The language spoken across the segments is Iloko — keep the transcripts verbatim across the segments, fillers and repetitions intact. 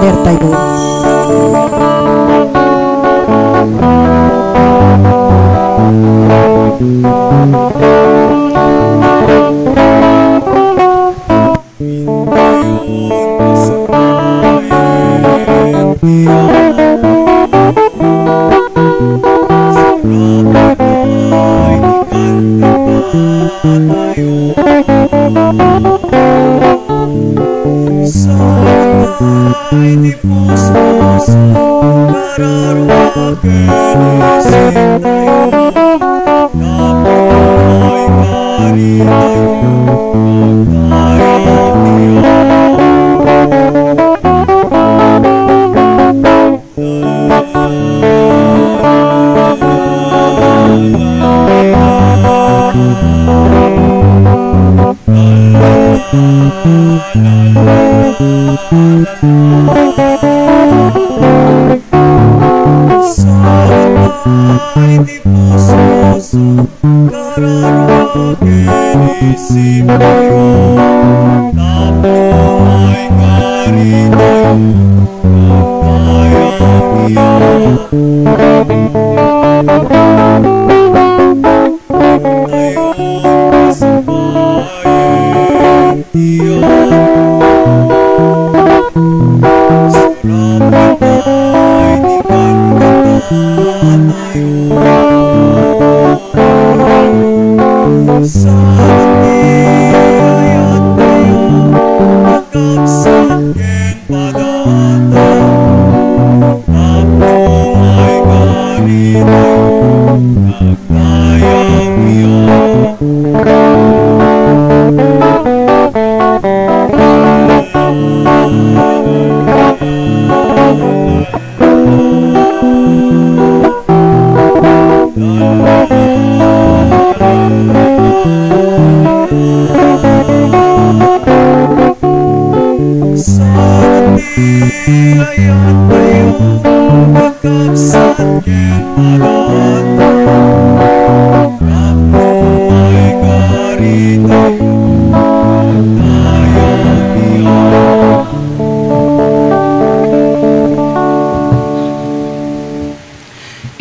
Ertayo.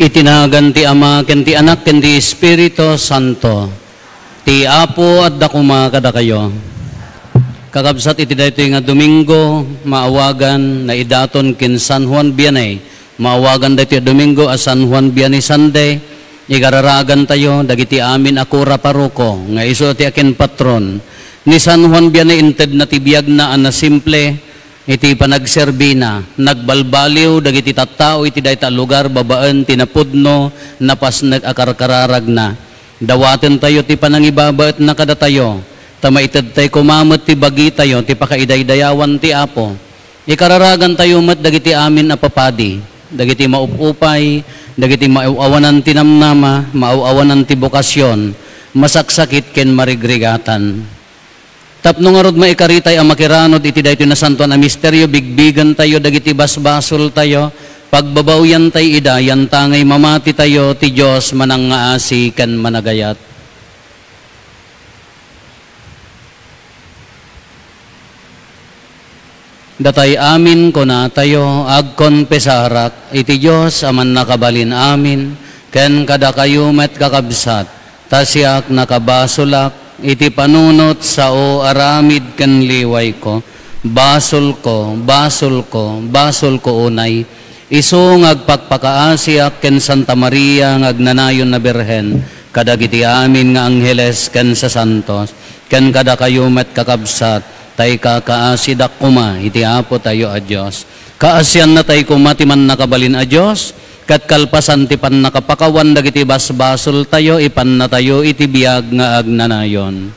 Iti nagan ti Ama, ken ti Anak, ken ti Espiritu Santo. Ti Apo adda koma kadakayo. Kakabsat, iti daytoy nga Domingo, maawagan, naidaton ken San Juan Vianney. Maawagan daytoy a Domingo a San Juan Vianney Sunday. Ikararagantayo dagiti amin a kura paroko nga isu ti akinpatron ni San Juan Vianney. Intedna ti biagna a nasimple iti panagserbina. Nagbalbaliw dagiti tattao iti dayta a lugar babaen ti napudno, napasnek a karkararagna. Dawatentayo ti panangibabaetna kadatayo, ta maitedtay koma met ti bagitayo ti pakaidaydayawan ti Apo. Ikararagantayo met dagiti amin a papadi, dagiti maup-upay, dagiti maaw-awanan ti namnama, maaw-awanan ti bokasion, masaksakit ken marigrigatan. Tapno ngarud maikaritay a makiranod iti daytoy nasantoan a misterio, bigbigentayo dagiti basbasoltayo, pagbabaoyantay ida, yantangay mamatitayo ti Dios manangngaasi ken managayat. Datay amin kunatayo, agkonfesarak iti Dios a Mannakabalin-amin, ken kadakayo met, kakabsat, ta siak nakabasolak iti panunot sao aramid ken liwayko. Basolko, basolko, basolko unay. Isu nga agpakpakaasiak ken Santa Maria nga agnanayon a Birhen, kadagiti amin nga angheles ken sasantos, ken kadakayo met, kakabsat, ta ikakaasidak koma iti Apotayo a Dios. Kaasiannatay koma ti Mannakabalin a Dios, ket kalpasan ti pannakapakawan dagiti basbasoltayo, ipannatayo iti biag nga agnanayon.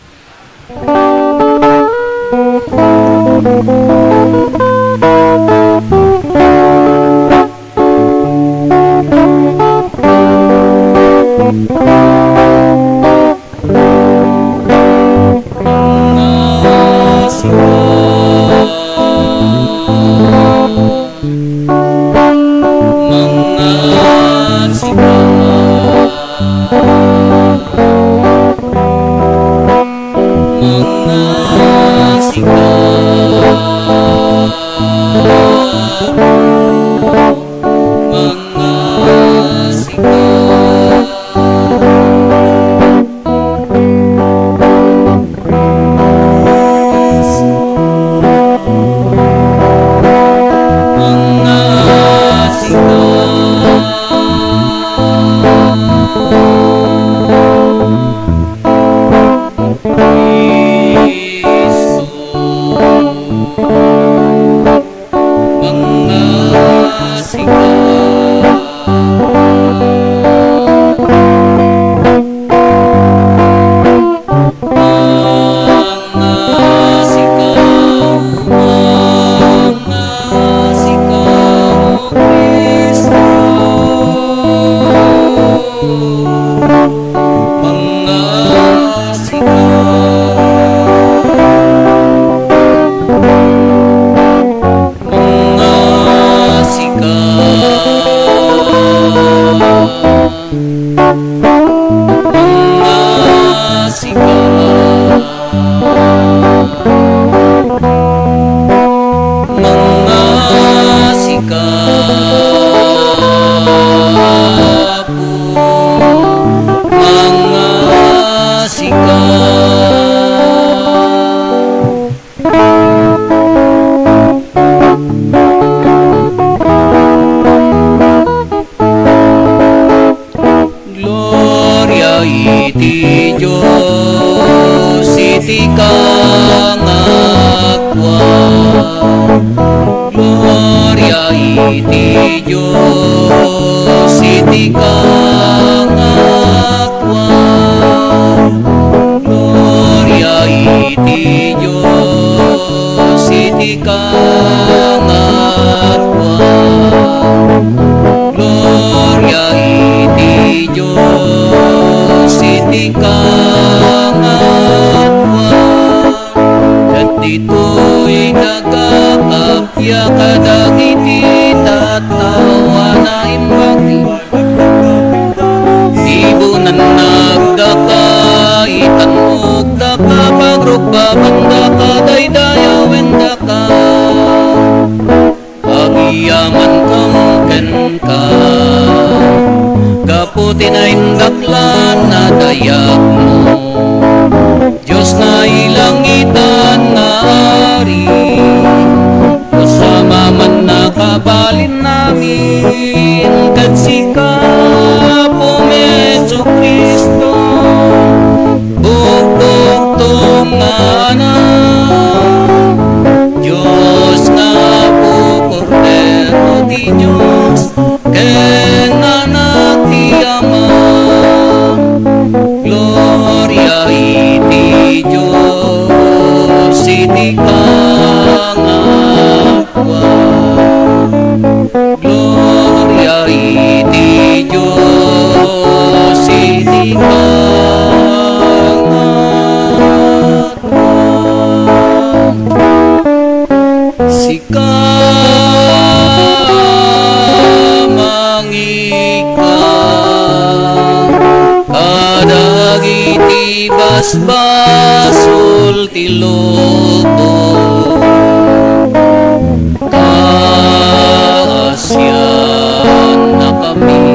Ti kangakua, gloria iti Dios iti kangakua, gloria iti Dios iti kangakua. Gloria iti Dios iti kangakua. Ket ditoy nagkakappia kadagiti tattao a naimbag ti ibunannakdaka, itannogdaka, pagrukbabandaka, daydayawendaka. Agyamankam kenka, gapu ti naindaklan a dayagmo. Dios nailangitan nga Ari, Dios a mamannakabalinnamin, ket sika, Apom Jesu-Cristo, bugtogtong nga Anak, Dios nga Apo, Kordero ti Dios, ken Anak ti Ama. Gloria iti Dios iti kangakua. Gloria iti Dios iti kangakua. Sika mangika kadagiti basbasol ti lubong. Kaasiannakami.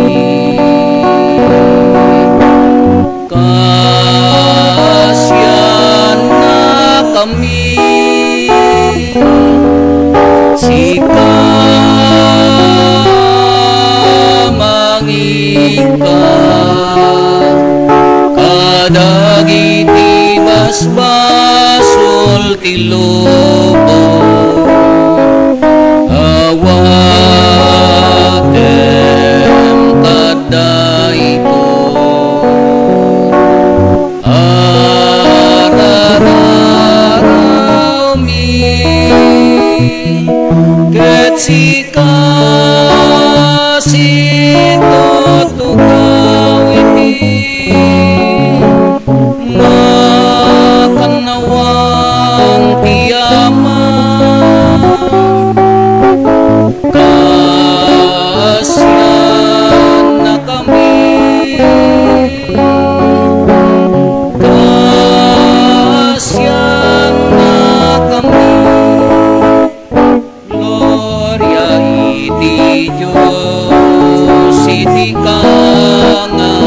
Kaasiannakami. Sika mangika kadagiti basbasol ti lubong. Awatem kadayko. Arararawmi ket sika situtukaw iti makannawan ti Ama. Kaasiannakami. Kaasiannakami. Gloria iti Dios iti kangakua.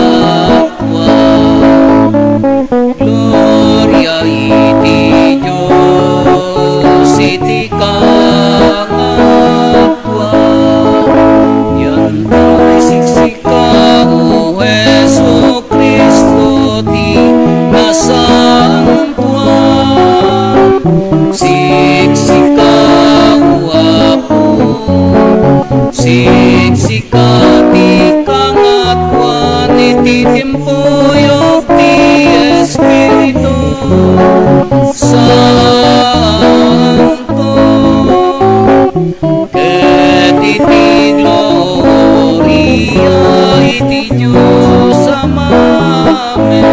Gloria iti Dios iti kangakua. Yantay siksika, O Jesu-Cristo, ti nasantoan. Siksika, O Apo, siksika ti kangakuan iti timpuyog ti Espiritu Santo. Ket iti gloria iti Dios Amamin.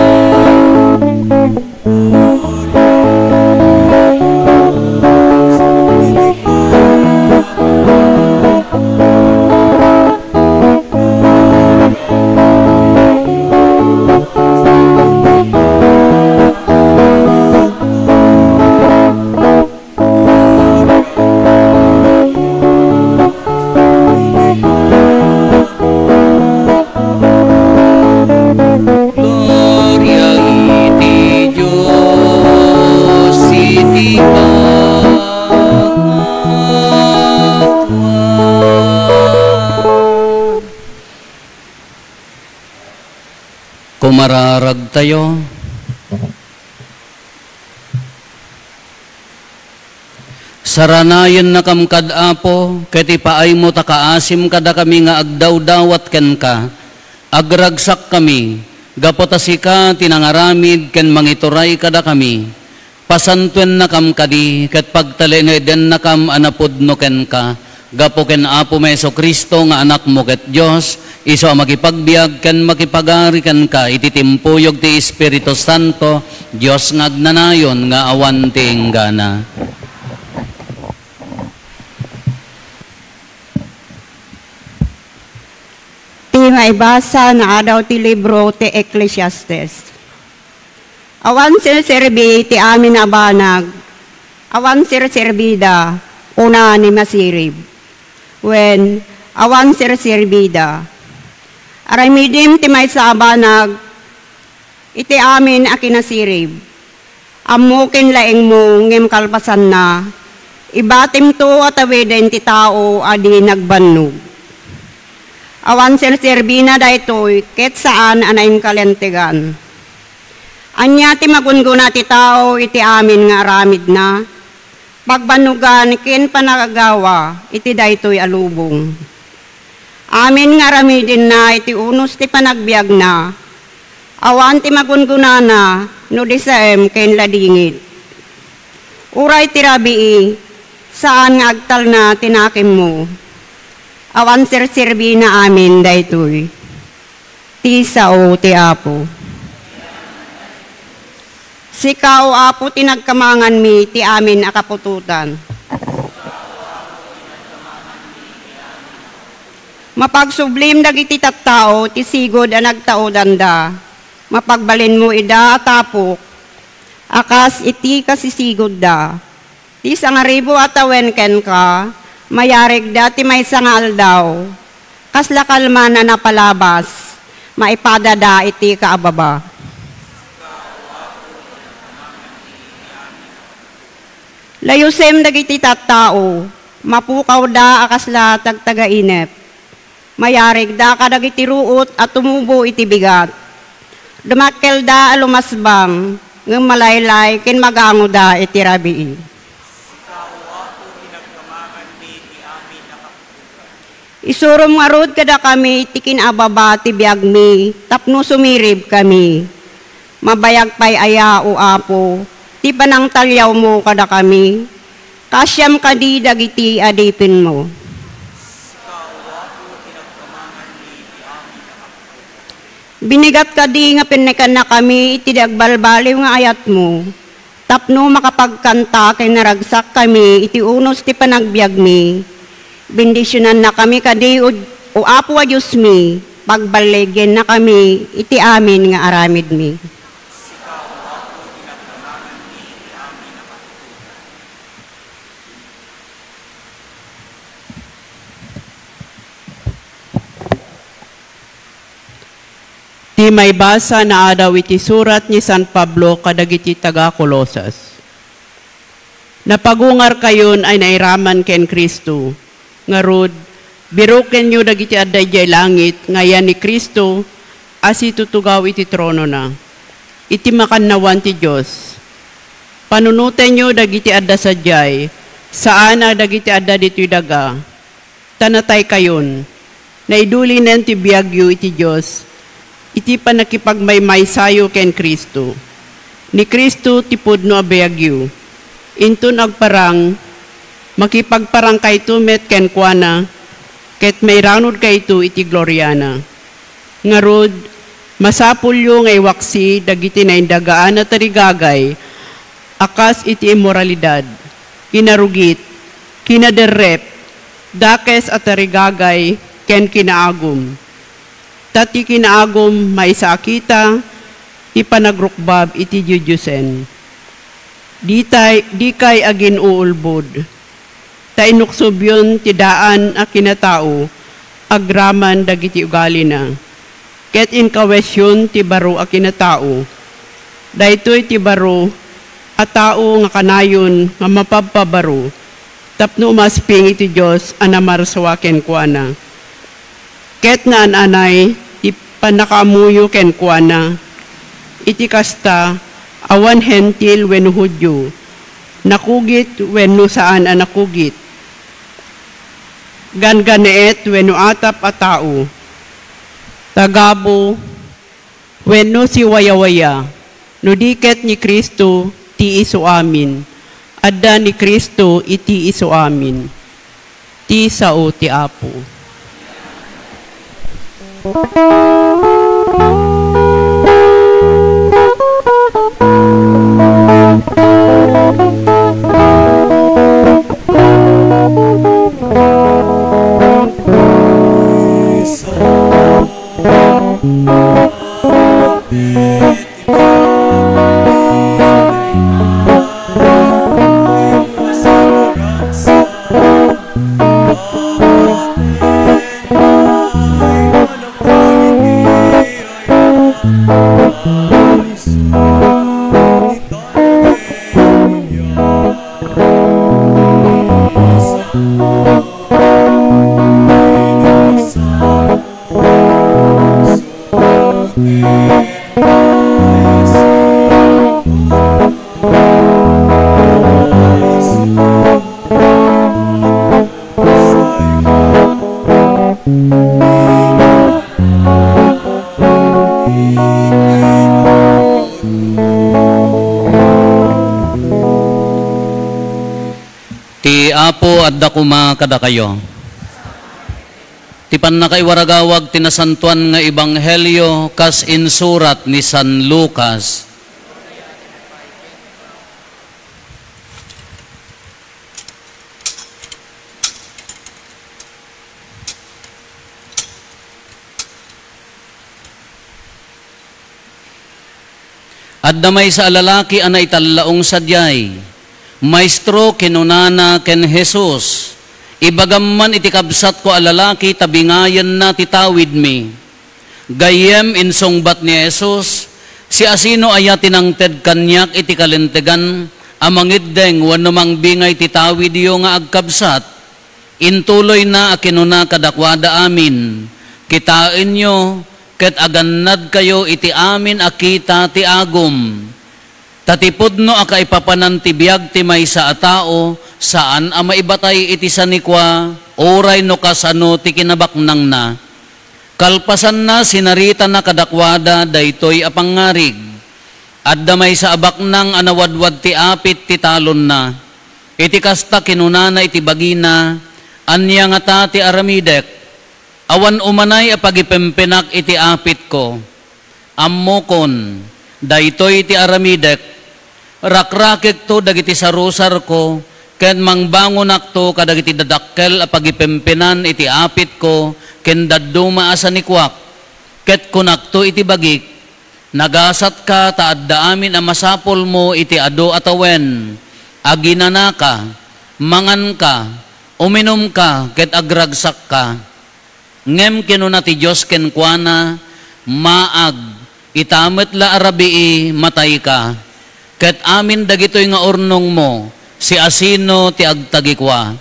Gloria iti Dios iti pangakuan. Kumararagtayo. Saranayennakam kad Apo, ket ipaaymo ta kaasim kadakami nga agdawdawat kenka. Agragsakkami, gapu ta sika ti nangaramid ken mangituray kadakami. Pasantuennakam kadi, ket pagtalinaedennakam a napudno kenka, gapu ken Apomi Jesu-Cristo nga Anakmo ket Dios, isu a makipagbiag ken makipagari kenka iti timpuyog ti Espiritu Santo, Dios nga agnanayon nga awan ti inggana. Ti maibasa nga adaw ti libro ti Ecclesiastes. Awan serserbi ti amin a banag, awan serserbida, kuna ni masirib. Wen, awan serserbida. Aramidim ti maysa a banag, iti amin a kinasirib. Ammo ken laengmo, ngem kalpasanna, ibatimto a tawiden ti tao a di nagbannog. Awan serserbina daytoy ket saan a naingkalentegan. Ania ti magunggona ti tao iti amin nga aramidna? Pagbannogan ken panagagawa iti daytoy a lubong. Amin nga aramidenna iti unos ti panagbiagna, awan ti magungonana no di saem ken ladingit. Uray ti rabii, saan nga agtalna ti nakemmo. Awan serserbina amin daytoy. Ti sao ti Apo. Sika, O Apo, ti nagkamanganmi ti amin a kaputotan. Mapagsublim dagiti tattao ti sigud a nagtaudanda. Mapagbalinmo ida a tapok a kas iti kasisigudda. Ti sangaribu a tawen kenka, mayarigda ti maysa nga aldaw. Kasla kalman a napalabas, maipadada iti kaababa. Layusem dagiti tattao, mapukawda a kasla tagtagainep. Mayarigda kadagiti ruot a tumubo iti bigat. Dumakkelda a lumasbang, ngem malaylay ken magangoda iti rabii. Isurom ngarud kadakami ti kinaababa ti biagmi tapno sumiribkami. Mabayag pay aya, O Apo, ti panangtalyawmo kadakami? Kaasiam kadi dagiti adipenmo? Binigat kadi nga pennekannakami iti di agbalbaliw nga ayatmo, tapno makapagkanta ken naragsakkami iti unos ti panagbiagmi. Bendisionannakami kadi, O, O Apo a Diosmi, pagballigennakami iti amin nga aramidmi. Ti maibasa nga adaw iti surat ni San Pablo kadagiti taga-Colosas. Napagungarkayon a nairaman ken Cristo, ngarud, birokenyo dagiti adda idiay langit nga ayan ni Cristo a situtugaw iti tronona, iti makannawan ti Dios. Panunotenyo dagiti adda sadiay, saan a dagiti adda ditoy daga, ta nataykayon. Naidulinen ti biagyo iti Dios iti pannakipagmaymaysayo ken Cristo. Ni Cristo ti pudno a biagyo. Inton agparang, makipagparangkayto met kenkuana, ket mairanudkayto iti gloriana. Ngarud, masapulyo nga iwaksi dagiti naindagaan a tarigagay a kas iti immoralidad, kinarugit, kinaderrep, dakes a tarigagay, ken kinaagum. Ta ti kinaagum maysa a kita ti panagrukbab iti diodiosen. Ditay, dikay agin-uulbod. Ta inuksobyon ti daan a kinatao agraman dagiti ugalina, ket inkawesyon ti baro a kinatao. Daytoy ti baro a tao nga kanayon nga mapabpabaro tapno umasping iti Dios a namarsua kenkuana. Ket naan-anay ti pannakaammoyo kenkuana. Iti kasta, awan Hentil wenno Judio, Nakugit wenno saan a nakugit, ganggannaet wenno atap a tao, tagabu wenno siwayawaya, no di ket ni Cristo ti isuamin, adda ni Cristo iti isuamin. Ti sao ti Apo. Ti Apo adda koma kadakayo. Ti pannakaiwaragawag ti nasantoan nga ebanghelio kas insurat ni San Lucas. Adda maysa a lalaki a naitallaong sadiay. "Maestro," kinunana ken Jesus, "ibagam man iti kabsatko a lalaki ta bingayenna ti tawidmi." Gayyem, insungbat ni Jesus, "Siasino aya ti nangted kaniak iti kalintegan a mangiddeng wenno mangbingay ti tawidyo nga agkabsat?" Intuloyna a kinuna kadakuada amin, "Kitaenyo, ket agannadkayo iti amin a kita ti agum. Ta ti pudno a kaipapanan ti biag ti maysa a tao, saan a maibatay iti sanikua, uray no kasano ti kinabaknangna." Kalpasanna, sinaritana kadakuada daytoy a pangngarig. Adda maysa a baknang a nawadwad ti apit ti talonna. Iti kasta, kinunana iti bagina, "Ania ngata ti aramidek? Awan umanay a pagipempenak iti apitko. Ammokon, daytoy ti aramidek, rakrakekto dagiti sarusarko, ket mangbangonakto kadagiti dadakkel a pagipempenan iti apitko ken dadduma a sanikuak, ket kunakto iti bagik, 'Nagasatka ta adda amin a masapulmo iti adu a tawen. Aginanaka, manganka, uminumka, ket agragsakka.' Ngem kinuna ti Dios kenkuana, 'Maag, ita met la a rabii, matayka. Ket amin dagitoy nga urnongmo, siasino ti agtagikua?'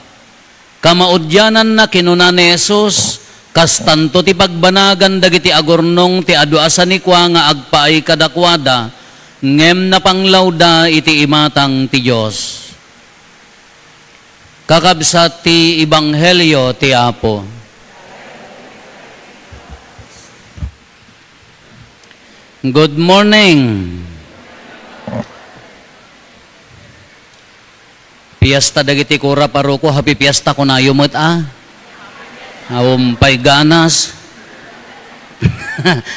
Kamaudiananna, kinuna ni Jesus, 'Kastanto ti pagbanagan dagiti agurnong ti adu a sanikua nga agpaay kadakuada, ngem napanglawda iti imatang ti Dios.'" Kakabsat ti Ebanghelio ti Apo. Good morning. Fiesta dagiti kura, paroko, happy fiesta kunayo met a. Awan pay ganas.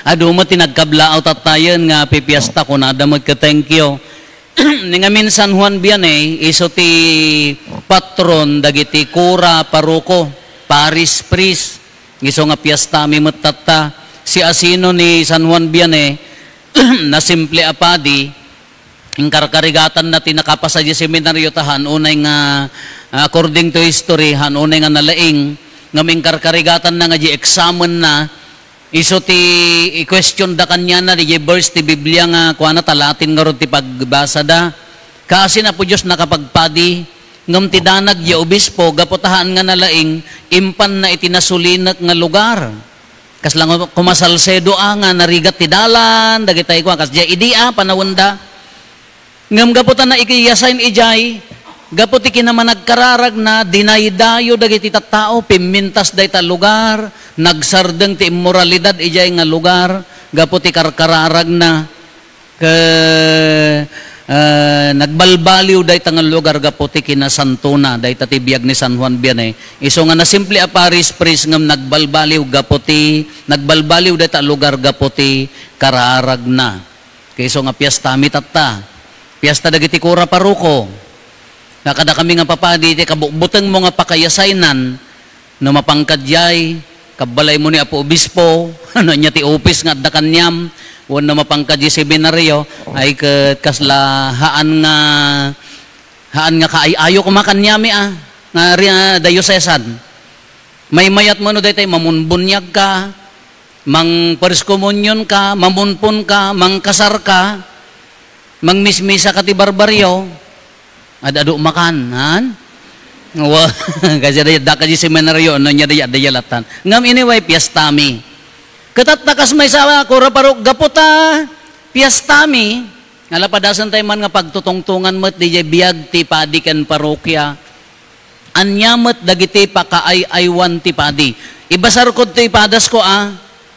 Adu met ti nagkablaaw tattayen nga happy fiesta kunada met ket thank you. Ni ngamin San Juan Vianney, isu ti patron dagiti kura, paroko, parish priest. Isu nga fiesta mi met tatta. Siasino ni San Juan Vianney, nasimple a padi, inkarkarigatanna ti nakapasa idiay seminario ta haan unay nga, ah, according to history, haan unay nga nalaing, ngem inkarkarigatanna nga idiay examenna, isu ti i-question da kaniana idiay verse ti Biblia nga kuana ta Latin ngarud ti pagbasada. Kaasi ni Apo Dios nakapagpadi, ngem ti danag idiay obispo, gapu ta haan nga nalaing, impanna iti nasulinek nga lugar. Kasla nga koma Salcedo a nga narigat ti dalan, dagitay kua, kas idiay idi a panawenda. Ngem gapu ta naikiyasain idiay, Gapu ti kinamanagkararagna, dinaydayo dagiti tattao, pimmintas dayta lugar, nagsardeng ti immoralidad idiay nga lugar, gapu ti karkararagna. Ke-, ah, nagbalbaliw dayta nga lugar gapu ti kinasantona, dayta ti biag ni San Juan Vianney. Isu nga nasimple a parish priest ngem nagbalbaliw gapu ti, nagbalbaliw dayta a lugar gapu ti kararagna. Ket isu nga piestami tatta. Piesta dagiti kura paroko. Nga kadakami nga papadi, iti kabukbutengmo nga pakayasaynan, no mapangkadiay, kabbalaymo ni Apo Obispo, no ania ti opis nga adda kaniam, wenno mapangkadiay seminaryo, ay ket kasla haan nga, haan nga kaay-ayo koma kaniami a, nga ri-, ah, diocesan. Maymayat mo no daytay mamunbuniag ka, mang first communion ka, mamunpon ka, mangkasar ka, mangmismisa ka ti barbaryo, ad-adu makan, han? Wa, kasi da, da kadi seminaryo, no ania da, da yalatan. Ngem anyway, piestami. Ket tatta kas maysa, kura parok, gapu ta piestami, nga lapadasen tayo man nga pagtutungtungan met diay biag ti padi ken parokya. Ania met dagiti pakaay-aywan ti padi? Ibasarko ti padasko a,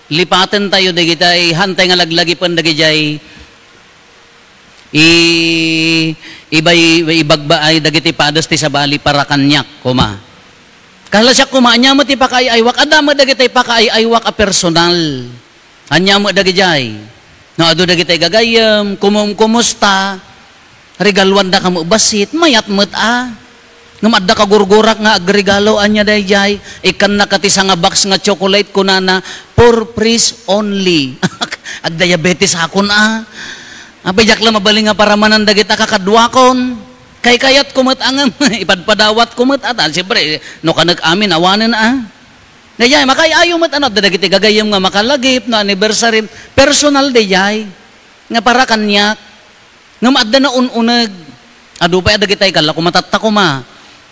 lipaten tayo dagiti hantay nga laglagipen dagidiay i-, ibay-, ibagbaay dagiti padas ti sabali para kaniak, koma. Kasla siak koma, ania met ti pakaay-aywak? Adda met dagiti pakaay-aywak a personal. Ania met dagidiay? No adu dagiti gagayyem, kumum-, kumusta? Regaluandaka met bassit, mayat met a. Ngem adda kagurgurak nga agregalo, ania daydiay? Ikkannak ti sanga box nga chocolate, kunana, "For priest only." Agdiabetes akon a. Apay diak la mabalin nga paramanan dagita kakaduakon. Kaykayatko met a ngem ipadpadawatko met a. Ta, siyempre, no kanek amin, awanen a. Daydiay, makaay-ayo met, ano, adda dagiti gagayyem nga makalagip, no anniversary, personal daydiay, nga para kaniak. Ngem adda naun-uneg. Adu pay a dagitay, kalla koma tatta koma.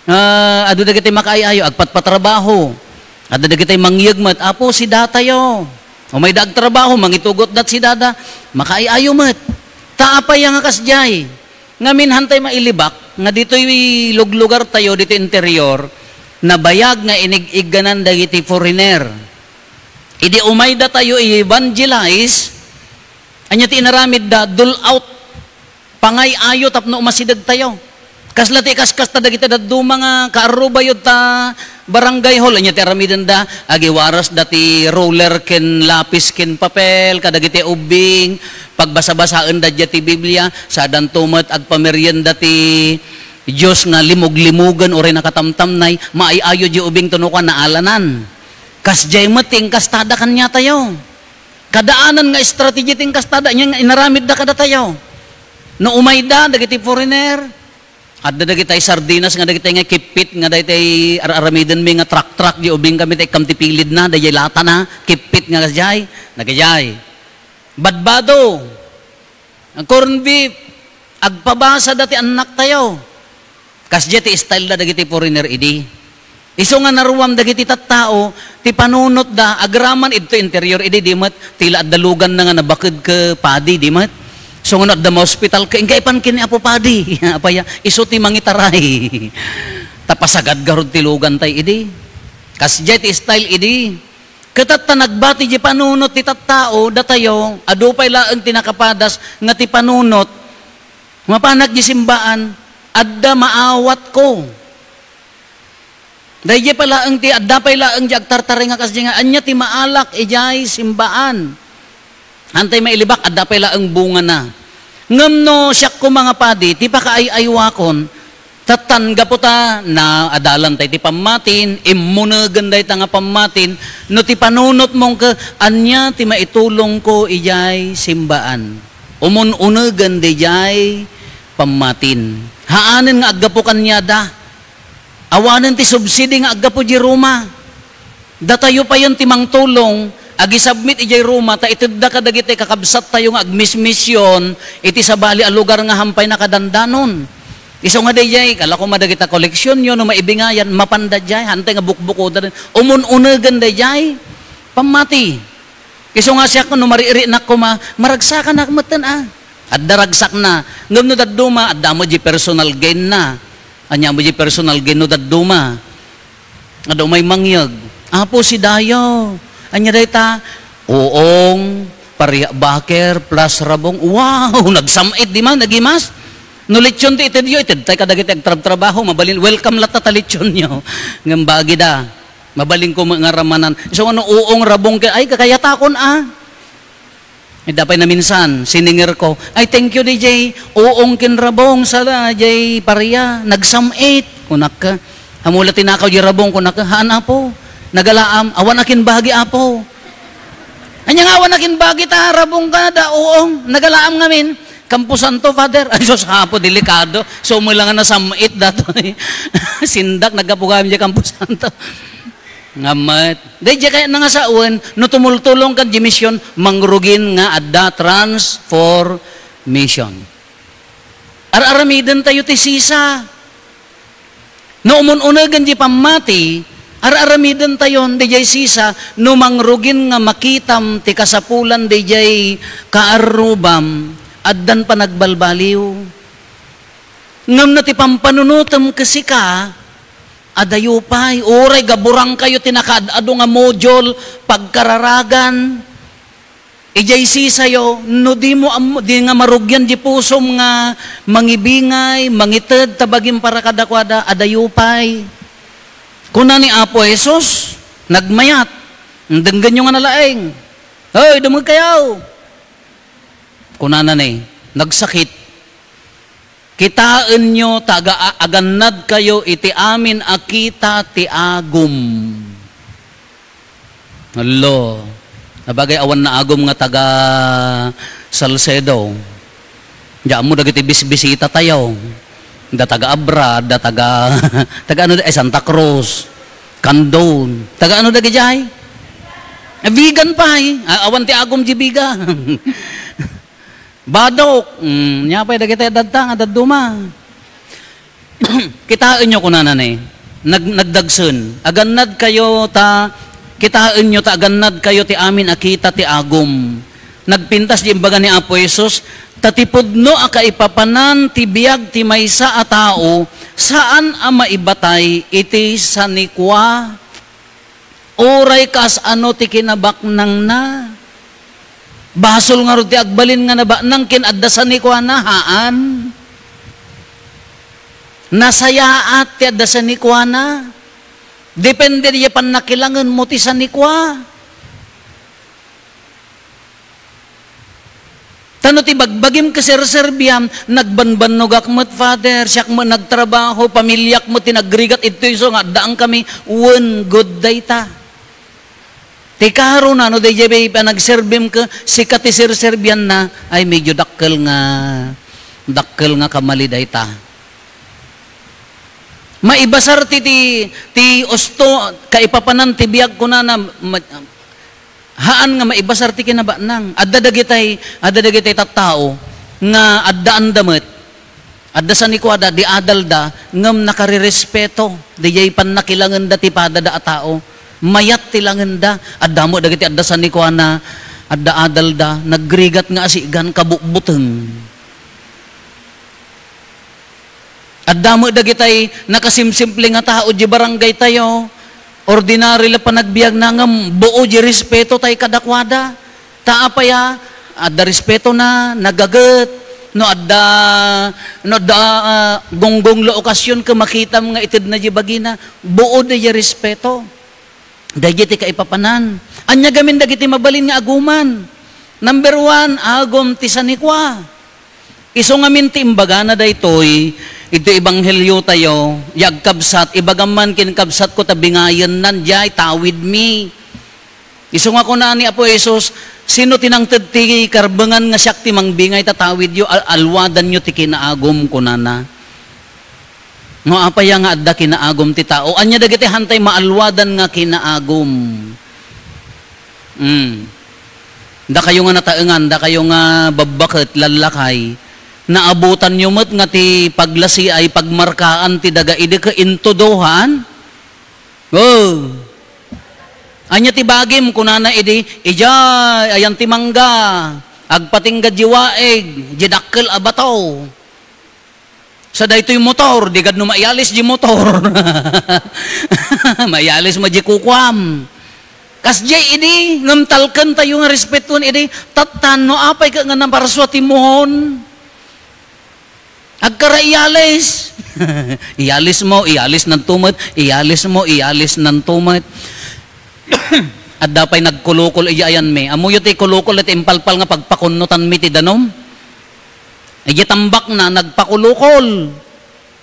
Ah, adu dagiti makaay-ayo, agpatpatrabaho. Adda dagitay mangyeg met, "Apo, si datayo." Umayda agtrabaho, mangitugot dat si dada, makaay-ayo met. Ta apay nga kasdiay? Ngamin hantay mailibak nga ditoy luglugar tayo, ditoy interior, nabayag nga inig-igganan dagiti foreigner. Idi umay datayo i-evangelize, ania ti inaramidda? Dole out. Pangay-ayo tapno umasideg tayo. Kasla ti kaskasta dagiti dadduma nga kaarrubayo ta barangay hall, ania ti aramidenda? Agiwarasda ti ruler ken lapis ken papel kadagiti ubbing, pagbasabasaenda diay ti Biblia, sadanto met agpamerienda ti Dios nga limog-limogen uray nakatamtamnay, maay-ayo diay ubbing tapno kua naalanan. Kasdiay met ti inkastada kaniatayo. Kadaanan nga strategy ti inkastada, ania nga inaramidda kadatayo. No umayda dagiti foreigner, adda dagitay sardinas nga dagitay nga kippit nga daytay ar-, aramidenmi nga trak-trak diay ubbing kami ta ikkam ti pilidna, daydiay latana, kippit nga kasdiay, nagayay. Badbado, corned beef, agpabasada ti annaktayo. Kasdiay ti style da dagiti foreigner idi. Isu nga naruam dagiti tattao, ti panunotda, agraman idto interior idi, di met, ti la adda luganna nga nabaked ken padi, di met. Isu nga no adda maospital ket, "Inka ipan ken ni Apo Padi." Apaya, isu ti mangitaray. Ta pasagad garud ti lugantay idi. Kasdiay ti style idi. Ket tatta nagbati diay panunot ti tattao, datayo, adu pay laeng ti nakapadas nga ti panunot, mapanak diay simbaan, adda maawatko. Daydiay pay laeng ti, adda pay laeng diay agtartaray nga kasdiay nga, ania ti maalak idiay simbaan? Hantay mailibak, adda pay laeng bungana. Ngem no siak koma nga padi, ti pakaay-aywakon, tattan gapu ta naadalan tay ti pammatin, immunegen dayta nga pammatin, no ti panunotmo ket, ania ti maitulongko idiay simbaan? Umun-unegen daydiay pammatin. Haanen nga aggapu kaniada. Awanen ti subsidi nga aggapu di Roma. Datayo payen ti mangtulong, agisubmit idiay Roma, ta itedda kadagiti kakabsattayo nga agmismision iti sabali a lugar nga hampay nakadandanon. Isu nga daydiay, kala koma dagita koleksionyo, no maibingayan, mapanda diay, hantay nga bukbukoda, umun-unegen daydiay pammati. Isu nga siak, no maririnak koma, maragsakanak metten a. Adda ragsakna, ngem no dadduma, adda met di personal gainna. Ania mo di personal gain no dadduma. Adu may mangyeg. Apo, si Dayo. Ania dayta? Uong, paria, baker, plus rabong. Wow! Nagsam-it di man, nagimas. No lechon ti itedyo, itedtay kadagiti agtrabtrabaho. Mabalin, welcome latta ta lechonyo. Ngem bagida. Mabalinko met nga ramanan. So, ano, uong, rabong, ken, ay, kakayatakon, ah. Idda pay naminsan, siningerko, "Ay, thank you, D J. Uong ken rabong, sala, jay paria, nagsam-it," kunak. Ammom la tinakaw jay rabong, kunak. "Haan, Apo. Nagalaam. Awan akin bagi, Apo." "Ania nga awan akin bagi ta rabong ka da uong? Nagalaam ngamin." "Kamposanto, Father." "Ay, sus, Apo, delikado. Sumala nga nasam-it datoy." Sindak, naggapu gayam jay kamposanto. Nga met. Daydiay kayat nga sawen, no tumultulong kan di mission, mangrugin nga adda transformation. Ar-aramiden tayo ti sisa. No umun-unegen di pammati, ar-aramiden tayo, daydiay sisa, no mangrugin nga makitam ti kasapulan daydiay kaarrubam, addan panagbalbaliw. Ngem no ti pampanunotem ken sika, adayo pay, uray gaburang kayo ti nakaad-adu nga module, pagkararagan. Idiay sisayo, no di mo am-, di nga marugian di pusom nga mangibingay, mangited ta bagim para kadakuada, adayo pay. Kuna ni Apo Jesus, nagmayat, denggenyo nga nalaeng. Hoy, dumngeg kayo. Kunana ni, nagsakit. Kitaenyo ta aga-, agannad kayo iti amin a kita ti agum. Hello. Nabagay awan naagum nga taga Salcedo. Diammo dagiti bisbisita tayo. Da taga Abra, da taga, taga ano, eh, Santa Cruz, Candon. Taga ano dagiti ay? Eh, vegan pay. Ah, awan ti agum di vegan. Badok. Mm, nia pay dagiti dadta nga dadduma. Kitaenyo, kunana ni, nag-, nagdagsen. Agannad kayo ta, kitaenyo ta agannad kayo ti amin a kita ti agum. Nagpintas di imbaga ni Apo Jesus, ta ti pudno a kaipapanan ti biag ti maysa a tao, saan a maibatay iti sanikua. Uray kas-ano ti kinabaknangna. Basol ngarud ti agbalin nga nabaknang ken adda sanikuana, haan. Nasayaat ti adda sanikuana. Depende diay pannakilangenmo ti sanikua. Ta no ti bagbagim ket serserbiam, nagbanbannogak met, Father, siak met nagtrabaho, pamiliak met ti nagrigat, idtoy isu nga addaan kami, wen, good dayta. Ti karona, no daydiay pay panagserbim ket sika ti serserbianna, ay, medyo dakkel nga, dakkel nga kamali dayta. Maibasar ti, ti, ti usto, kaipapanan ti biag, kunana, ma-, Haan nga maibasar ti kinabaknang. Adda dagitay, adda dagitay tattao nga addaanda met. Adda sanikuada, di adalda, ngem nakarerespeto. Daydiay pannakilangenda ti padada a tao. Mayat ti langenda. Adda met dagiti adda sanikuana, adda adalda, nagrigat nga asigan, kabutbuteng. Adda met dagitay nakasimsimple nga tao di barangay tayo. Ordinary la panagbiagna ngem buo di respeto tay kadakuada. Ta apay a, adda respetona, nagaget. No adda, no adda, ah, gunggong la okasyon ket makitam nga itedna di bagina, buo di respeto. Daydiay ti kaipapanan. Ania gamin dagiti mabalin nga aguman? Number one, agum ti sanikua. Isu ngamin ti imbagana daytoy, iti ebanghelio tayo, ya agkabsat, ibagam man ken kabsatko ta bingayennan, diay, tawidmi. Isu nga kuna ni Apo Jesus, "Sino ti nangted ti karbengan nga siak ti mangbingay ta tawidyo, al-, alwadanyo ti kinaagum," kunana. No apay a nga adda kinaagum ti tao, ania dagiti hantay maalwadan nga kinaagum? Mm. Dakayo nga nataengan, dakayo nga babbaket, lallakay, naabutanyo met nga ti paglasiay, pagmarkaan ti daga idi ket intudohan? Oh. Ania ti bagim? Kunana idi, "Idiay, ayan ti mangga, agpatingga di waig, di dakkel a bato." Sa daytoy motor, di gad no maialis di motor. Maialis mo di kukuam. Kasdiay idi, ngem talkentayo nga respetuen idi, tattan no apay ket nga naparsua ti muhon. Agkara iyalis. Iyalis mo, iyalis nanto met, iyalis mo, iyalis nanto met. Adda pay nagkulukol iti ayanmi. Ammoyo ti kulukol iti impalpal nga pagpakunnotanmi ti danum? Iti tambakna, nagpakulukol.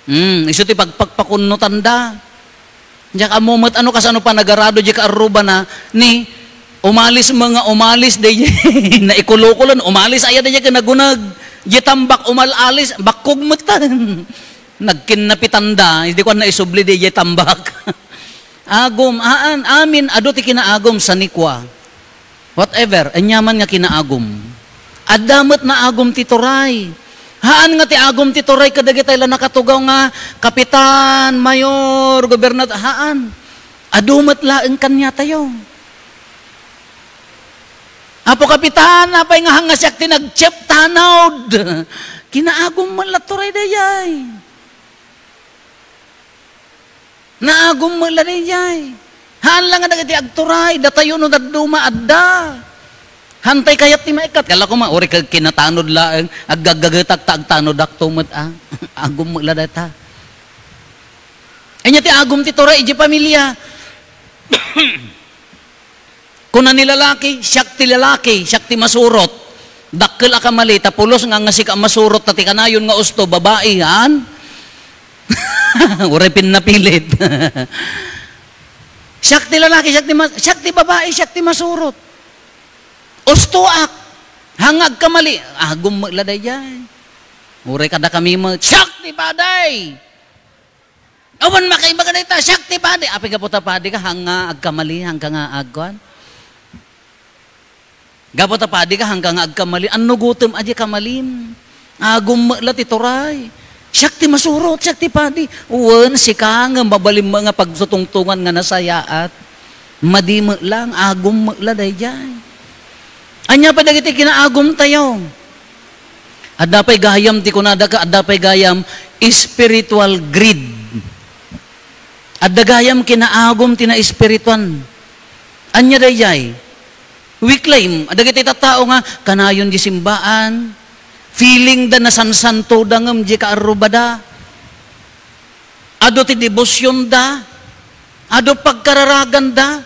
Hmm, isu ti pagpakpakunnotanda. Diak ammo met ano kasano panagarado di kaarrubana ni umalis mo nga umalis, di naikulukulan, umalis aya di ken nagunag. Di tambak umal-alis, bakkog met ta. Nagkinnapitanda, di ko na isubli di tambak. Agum, aan, amin, adu ti kinaagum, sanikua. Whatever, aniaman nga kinaagum. Adda met naagum ti turay. Haan nga ti agum ti turay kadagitay la nakatugaw nga kapitan, mayor, gobernador, haan. Adu met laeng kaniatayo. Apo Kapitan, apay nga hangasiak ti nag-chief tanod? Kinaagum met la turay dayay. Naagum met la daydiay. Haan la nga dagiti agturay, datayo no dadduma adda. Hantay kayat ti maikkat. Kala ko ma, uri ka kinatanod laeng, aggaggagetak ta agtanodakto met, a. Agum met la dayta. Ania ti agum ti turay, iti pamilya. Kuna ni lalaki, "Siak ti lalaki, siak ti masurot." Dakkel a kamali, ta pulos nga, nga sika a masurot, ta ti kanayon nga usto, babai, han? Uray pinnapilit. "Siak ti lalaki, siak ti mas-, siak ti babai, siak ti masurot. Ustoak." Hanga agkamali, agum met la daydiay. Uray kada kami met, "Siak ti paday." Awan makaibaga dayta, siak ti padi. Apay gapu ta padi ka, hanga agkamali, hanga nga agkuan. Gapu ta padi ka, hanga nga agkamali. Annugotem a di kamalim. Agum met la ti turay. Siak ti masurot, siak ti padi. Wen, sika nga mabalim nga pagsutungtungan nga nasayaat. Madi met lang, agum met la daydiay. Ania pay dagiti kinaagumtayo? Adda pay gayam ti kunada ka, adda pay gayam spiritual greed. Adda gayam kinaagum ti naespirituan. Ania daydiay? We claim, dagiti tattao nga kanayon di simbaan, feeling da nasansanto da ngem di kaarrubada. Adu ti debosyonda, adu pagkararaganda,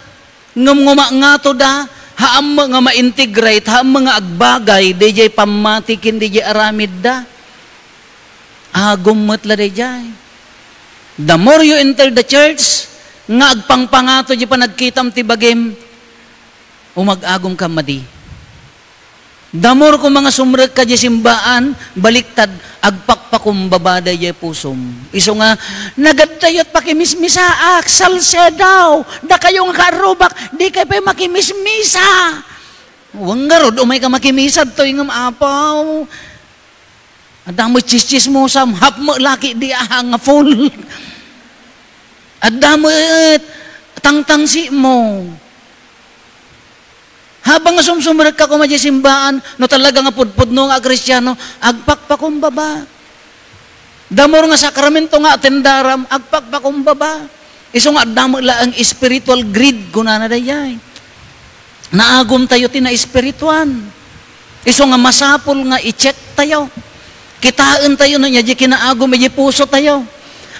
ngem ngumangato da, haan met nga ma-integrate, haan met nga agbagay, diay pammati ken diay aramidda. Agum met la daydiay. The more you enter the church, nga agpangpangato di panagkitam ti bagim, umag-agum ka madi. The more koma nga sumrekka di simbaan, baliktad, agpakpakumbaba daydiay pusom. Isu nga, "Nagadtayo ti pakimismisaak, Salcedo, dakayo nga kaarrubak, dikay pay makimismisa." Wen ngarud, umay ka makimisa, toy ngem apaw. Adda met tsistsismosam, hap met laki di aha nga full. Adda met tangtangsi mo. Habang nga sumsumrek ka koma di simbaan, no talaga nga pudpudno nga Kristiano, agpakpakumbaba. The more nga sakramento nga atendaram, agpakpakumbaba. Isu nga adda met laeng spiritual greed, kunana dayay. Naagumtayo ti naespirituan. Isu nga masapul nga i-check tayo. Kitaentayo no ania di kinaagum iti pusotayo.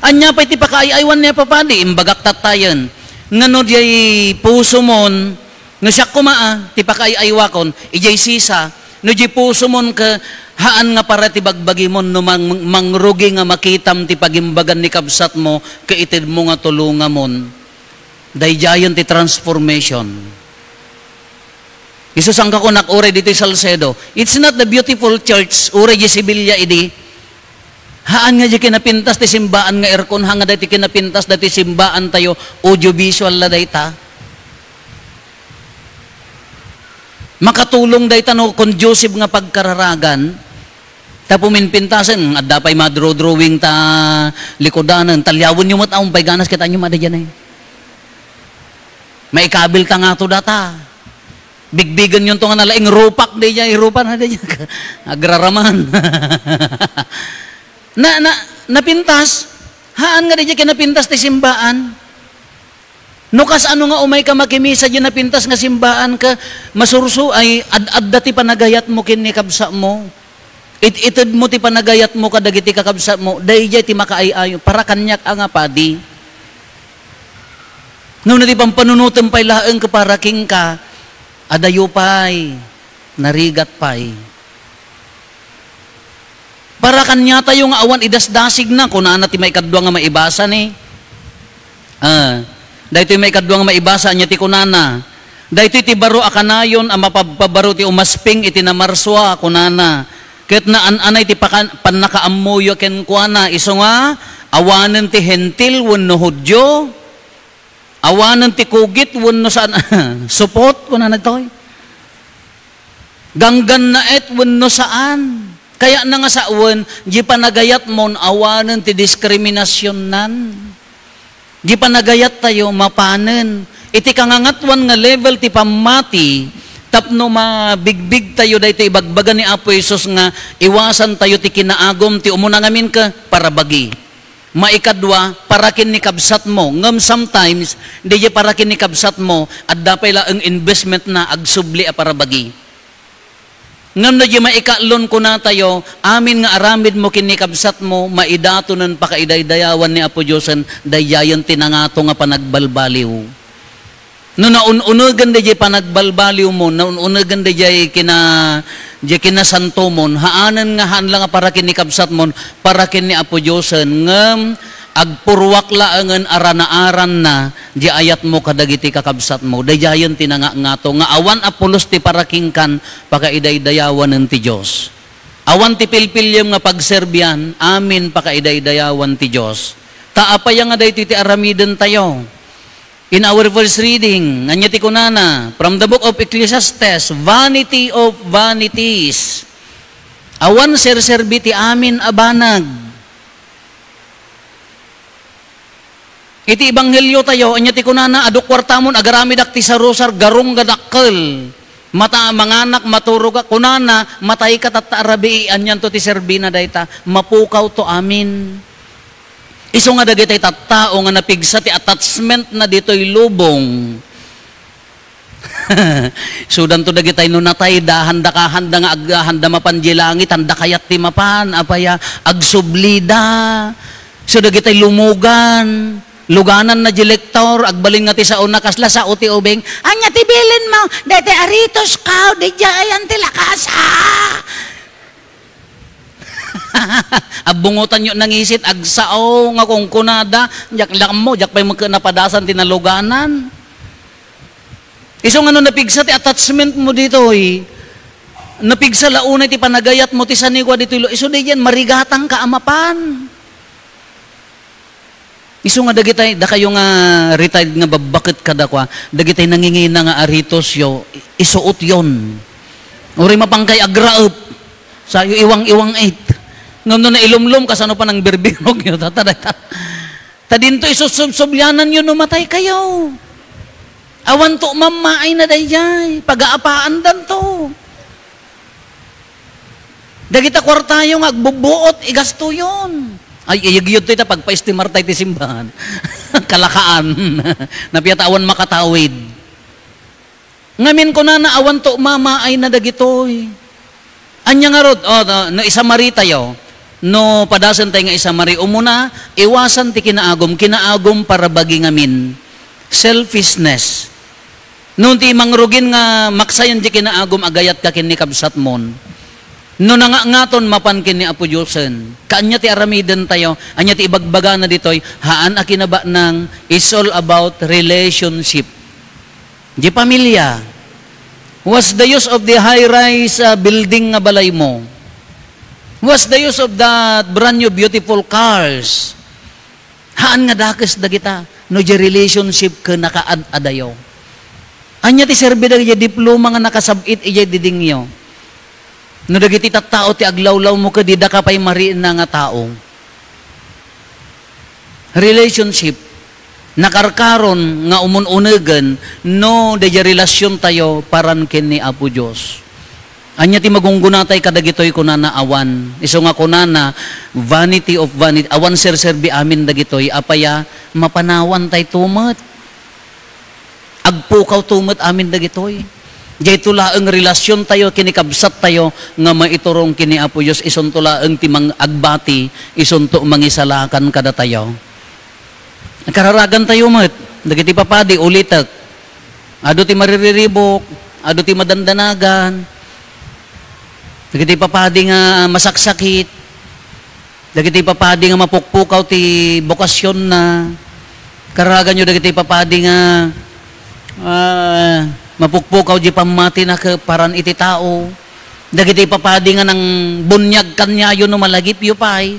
Ania pay ti pakaay-aywan ni Apo Padi? Imbagak tattayen. Nga no diay pusomon, no siak koma, a, ti pakaay-aywakon, idiay sisa, no diay pusomon ket haan nga para ti bagbagimon no mang-, mangrugi nga makitam ti pagimbagan ni kabsatmo ket itedmo nga tulongamon. Daydiayen ti transformation. Isu saan ka kunak, uray ditoy Salcedo. It's not the beautiful church, uray di Sevilla idi. Haan nga di kinapintas ti simbaan nga aircon, haan nga daytoy kinapintas daytoy simbaan tayo, audiovisual la dayta. Makatulong dayta no conducive nga pagkararagan. Ta puminpintasen, adda pay madro-drawing ta likudanen, talyawenyo met, awan pay ganas, kitaenyo met, adda diay, eh. Maikabil ta ngato data. Bigbigenyon to nga nalaing rupak, daydiay, rupa na, daydiay. Agraraman. Na, na, Napintas, haan nga daydiay ket napintas ti simbaan. No kasano nga umayka makimisa diay napintas nga simbaan ket masursuay, ad-adda ti panagayatmo ken ni kabsatmo. It-itedmo ti panagayatmo kadagiti kakabsatmo, daydiay ti makaay-ayo, para kaniak a nga padi. No, no ti pampanunotem pay laeng ket para kenka, adayo pay, narigat pay. Para kaniatayo nga awan idasdasigna, kunana ti maikadua nga maibasa ni. Ah, daytoy maikadua nga maibasa, ania ti kunana? Daytoy ti baro a kanayon a mapabpabaro ti umasping iti namarsua, kunana. Ket naan-anay ti pakan-, pannakaammoyo kenkuana, isu nga awanen ti Hentil wenno Judio, awanen ti kugit wenno saan, supot, kunana daytoy. Ganggannaet wenno saan. Kayatna nga sawen, di panagayatmon awanen ti diskriminasionnan. Di panagayattayo mapanen. Iti kangangatuan nga level ti pammati, tapno mabigbigtayo daytoy ibagbaga ni Apo Jesus nga iwasantayo ti kinaagum ti umuna ngamin ket parabagi. Maikadua, para ken ni kabsatmo. Ngem sometimes, diay para ken ni kabsatmo, adda pay laeng investment na agsubli a parabagi. Ngem no diay maikaatlon kunatayo, amin nga aramidmo ken ni kabsatmo, maidatonen pakaidaydayawan ni Apo Diosen, daydiayen ti nangato nga panagbalbaliw. No naun-unegen daydiay panagbalbaliwmo, naun-unegen daydiay kina-, diay kinasantomon, haanen nga haan la nga para ken ni kabsatmon, para ken ni Apo Diosen, ngem agpurruak laengen a ranaaranna diay ayatmo kadagiti kakabsatmo. Daydiayen ti nangangato nga awan a pulos ti para kenkan, pakaidaydayawanen ti Dios. Awan ti pilpiliem nga pagserbian, amin pakaidaydayawan ti Dios. Ta apay nga daytoy ti aramidentayo? In our first reading, ania ti kunana? From the book of Ecclesiastes, "Vanity of vanities." Awan serserbi ti amin a banag. Iti ebangheliotayo, ania ti kunana? Adu kuartamon, agaramidak ti sarusar, garong nga dakkel. Mata, manganak, maturogak. Kunana, matayka tatta a rabii, anianto ti serbina dayta? Mapukawto amin. Isu nga dagiti tattao nga napigsa ti attachmentna ditoy lubong. Isudanto dagitay no natayda, handa ka, handa nga ag-, handa mapan diay langit, handa kayat ti mapan, apay a, agsublida. Isu dagitay lumugan, lugananna diay lektor, agbalin nga ti saona, kasla sao ti ubing. Ania ti bilinmo? Daytoy aritos kao, diay ayan ti lakasa. Abbungotanyo nangisit, agsao nga kunkunada, diak lakmo, diak pay met napadasan ti naluganan. Isu nga no napigsa ti attachmentmo ditoy, napigsa la unay ti panagayatmo ti sanigua ditoy lo-, isu diay marigatangka a mapan. Isu nga dagitay, dakayo nga retired nga babbaket kadakua, dagitay nangingina nga aritosyo, i-, isuotyon. Uray mapankay agraep, sayo iwang-iwang it. Ngem no nailumlom, kasano pa nang birbirogyo? Tata, dayta. Ta dinto isusubsubliananyo no mataykayo. Awanto mammaayna daydiay, pagaapaandanto. Dagita kuartayo nga agbubbuot, igastoyon. Ay, iyagyod toy ta pagpaestimartay ti simbahan. Kalakaan. Napia ta awan makatawid. Ngamin kunana, awanto mamaayna dagitoy. Ania ngarud? O, no, no isamaritayo, no padasentayo nga isamari, umuna, iwasan ti kinaagum. Kinaagum para bagi ngamin. Selfishness. No ti mangrugin nga maksayan ti kinaagum, agayatka ken ni kabsatmon. No nangangaton, mapan ken ni Apo Diosen. Kaanya ti aramidentayo, ania ti ibagbagana ditoy, haan a kinabanang, it's all about relationship. Di pamilya. What's the use of the high-rise, ah, building nga balaymo? What's the use of that brand new beautiful cars? Haan nga dakes dagita no diay relationship ken nakaad-adayo. Ania ti serbi dagiti diploma nga nakasab-it idiay didingyo? No dagiti tattao ti aglawlawmo ket didaka pay marienna nga tao. Relationship, nakarkaron nga umun-unegen no diay relasiontayo paran ken ni Apo Dios. Ania ti magungguna tay kadagitoy? Kunana, awan. Isu nga kunana, vanity of vanity. Awan serserbi amin dagitoy. Apay a, mapanawantay to met. Agpukaw to met amin dagitoy. Dayto laeng relasiontayo ken ni kabsattayo nga maiturong ken ni Apo Dios, isunto laeng ti mang-, agbati, isunto mangisalakan kadatayo. Kararagantayo met, dagiti papadi, ulitek. Adu ti maririribuk, adu ti madandanagan, dagiti papadi nga masaksakit, dagiti papadi nga mapukpukaw ti bokasionna. Kararaganyo dagiti papadi nga, ah, mapukpukaw di pammatina ket paran iti tao. Dagiti papadi nga nangbuniag kaniayo no malagipyo pay.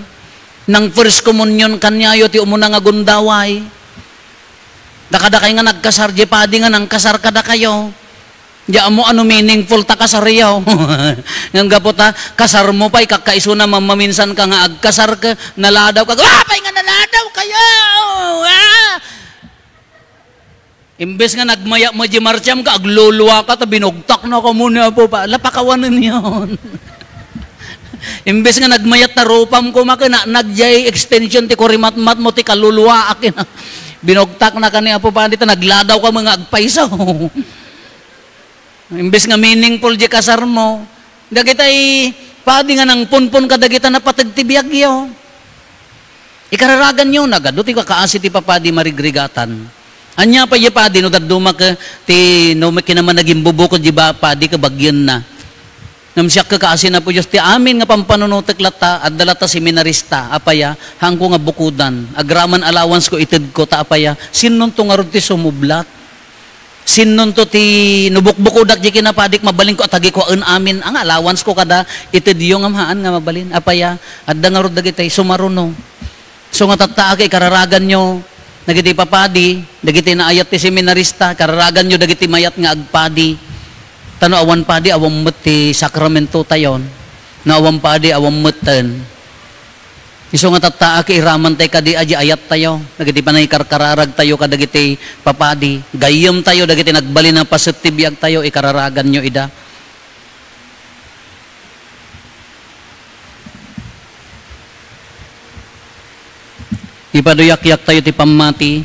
Nang first communion kaniayo ti umuna nga gundaway. Dakadakay nga nagkasar, di padi nga nangkasar kadakayo. Di ammo ano meaningful ta kasaryo. Ngem gapu ta, kasar mo pay, kakkaisuna, mammaminsan ka nga agkasar ka, naladaw ka, "Apay nga naladaw kayo?" Ah! Imbes nga nagmayat mo di martiam ka, agluluwa ka, ta binugtak na ka mo ni Apo pa. Lapakawanen yon. Imbes nga nagmayat ta rupam ko, maka na, nagyay extension ti kurimatmat mo, ti kaluluwa akin. Binugtak na ka ni Apo pa, dita nagladaw ka mga agpaiso. Imbes nga meaningful di kasar mo, dagitay padi nga nangpunpon kadagita napateg ti biagyo. Ikararaganyo, nagadu ti kakaasi ti papadi marigrigatan. Ania pay ya padi no dadduma ke ti no kinamanagimbubukod di ba padi ke bagyenna. Ngem siak kakaasi na po Dios ti amin nga pampanunutek latta, adda latta seminarista, apaya, haanko nga bukodan. Agraman allowance ko, itedko, ta apaya, sinnonto ngarud ti sumublat? Sinnonto ti no bukbukodak di kinapadik, mabalinko a tagikuaen amin. Anga allowance ko kada itedyo ngem haan nga mabalin. Apaya, adda ngarud dagitay sumaruno. So nga tatta, ket ikararaganyo dagiti papadi, dagiti naayat ti seminarista, ikararaganyo dagiti mayat nga agpadi. Ta no awan padi, awan met ti sakramento tayon. No awan padi, awan metten. Isu nga tatta, ket iraman tay kadi a di ayat tayo, dagiti panangikarkararag tayo kadagiti papadi. Gayyem tayo dagiti nagbalin a paset ti biag tayo, ikararaganyo ida. Ipaduyakyak tayo ti pammati.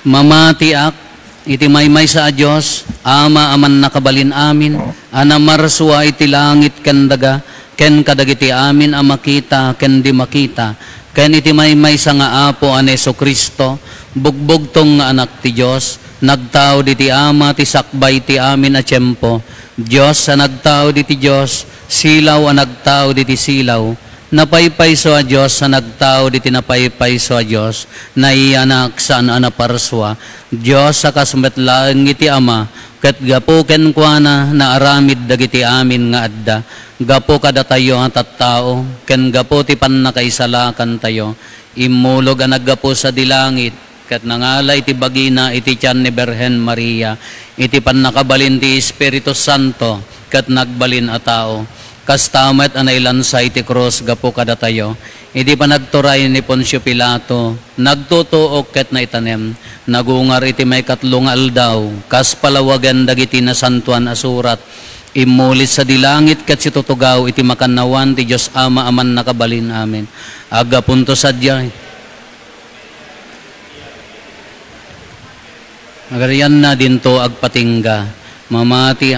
Mamatiak iti maymaysa a Dios, Ama a mannakabalin amin, a namarsua iti langit ken daga, ken kadagiti amin a makita ken di makita, ken iti maymaysa nga Apo a ni Jesu-Cristo, bugbugtong nga Anak ti Dios, nagtaud iti Ama ti sakbay ti amin a tiempo, Dios a nagtaud iti Dios, silaw a nagtaud iti silaw, napaypayso a Dios a nagtaud iti napaypayso a Dios, naiyanak saan a naparsua, Dios a kas met laeng iti Ama, ket gapu kenkuana naaramid dagiti amin nga adda, gapu kadatayo a tattao, ken gapu ti pannakaisalakantayo, immulog a naggapu sadi langit, ket nangala iti bagina iti tian ni Birhen Maria, iti pannakabalin ti Espiritu Santo, ket nagbalin a tao. Kasta met a nailansa iti krus gapu kadatayo. Iti panagturay ni Poncio Pilato, nagtutuok ket naitanem, nagungar iti maikatlo nga aldaw, kas palawagen dagiti nasantoan a surat, immuli sadi langit ket situtugaw iti makannawan ti Dios Ama a mannakabalin. Amen. Aggapunto sadiay. Agarianna dinto agpatingga, mamati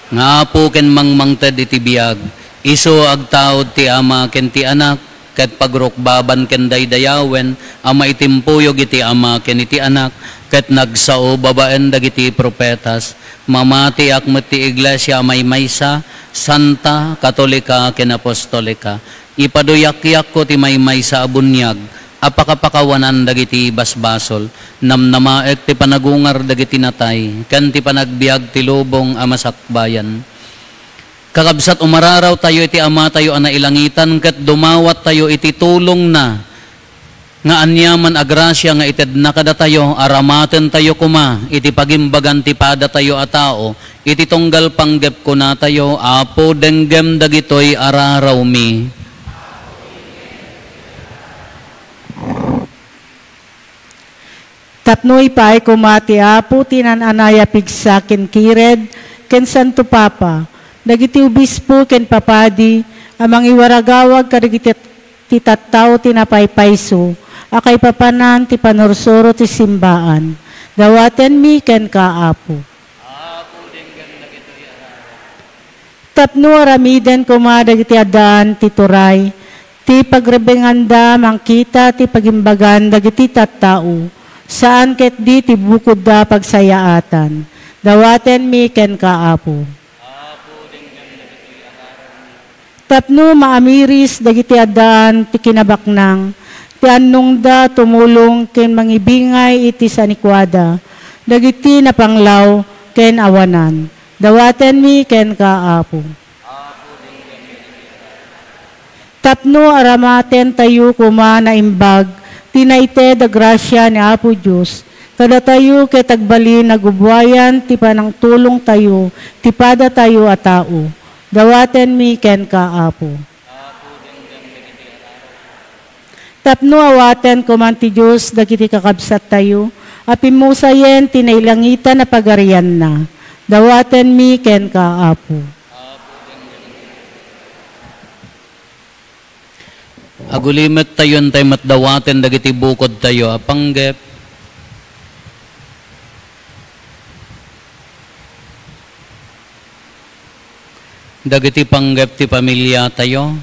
nga Apo ken mangmangted iti biag, isu agtaud ti Ama ken ti Anak, ket pagrukbaban ken daydayawen a maitimpuyog iti Ama ken iti Anak, ket nagsao babaen dagiti profetas. Mamatiak met ti Iglesia a maymaysa, santa, katolika, ken apostolika. Ipaduyakyakko ti maymaysa a buniag a pakapakawanan dagiti basbasol. Namnamaek ti panagungar dagiti natay, ken ti panagbiag ti lubong a masakbayan. Kakabsat, umararaw tayo iti Ama tayo a nailangitan, ket dumawat tayo iti tulongna nga aniaman a grasia nga itedna kadatayo, aramaten tayo koma iti pagimbagan ti padatayo a tao, iti tunggal panggep kunatayo, Apo, denggem dagitoy ararawmi. Tapno ipaay koma ti Apo ti nan-anay a pigsa ken kired, ken Santo Papa, dagiti obispo ken papadi a mangiwaragawag kadagiti ti tattao ti napaypayso a kaipapanan ti panursuro ti simbaan. Dawatenmi kenka, Apo. Apo, denggem dagitoy a raraw. Tapno aramiden koma dagiti addaan ti turay, ti pagrebenganda mangkita ti pagimbagan dagiti tattao, saan ketdi ti bukodda pagsayaatan. Dawatenmi kenka, Apo. Apo, denggem dagitoy a raraw. Tapno maamiris dagiti addaan ti kinabaknang, ti annongda tumulong ken mangibingay iti sanikuada, dagiti napanglaw ken awanan. Dawatenmi kenka, Apo. Tapno aramatentayo koma naimbag ti naited a grasia ni Apo Dios kadatayo ket agbalin a gubuayan ti panangtulongtayo ti padatayo a tao. Dawatenmi kenka, Apo. Tapno awaten koman ti Dios dagiti kakabsattayo a pimmusayen ti nailangitan a pagarianna. Dawatenmi kenka, Apo. Agulimettayo intay met dawaten dagiti bukodtayo a panggep. Dagiti panggep ti pamiliatayo.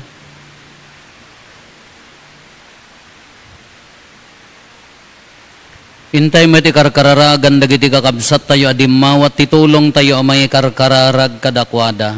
Intay met ikarkararagan dagiti kakabsattayo a dimmawat ti tulongtayo a mangikarkararag kadakuada.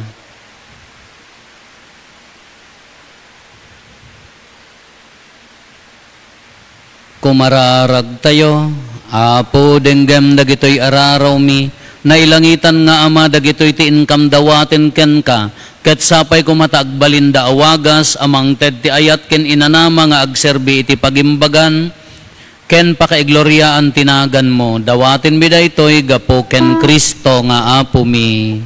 Kumararagtayo, Apo, denggem dagitoy a rarawmi, nailangitan nga Ama, dagitoy ti inkam dawaten kenka, ket sapay koma ta agbalinda a wagas a mangted ti ayat ken inanama nga agserbi iti pagimbagan ken pakaigloriaan ti naganmo. Dawatenmi daytoy gapu ken Cristo nga Apomi.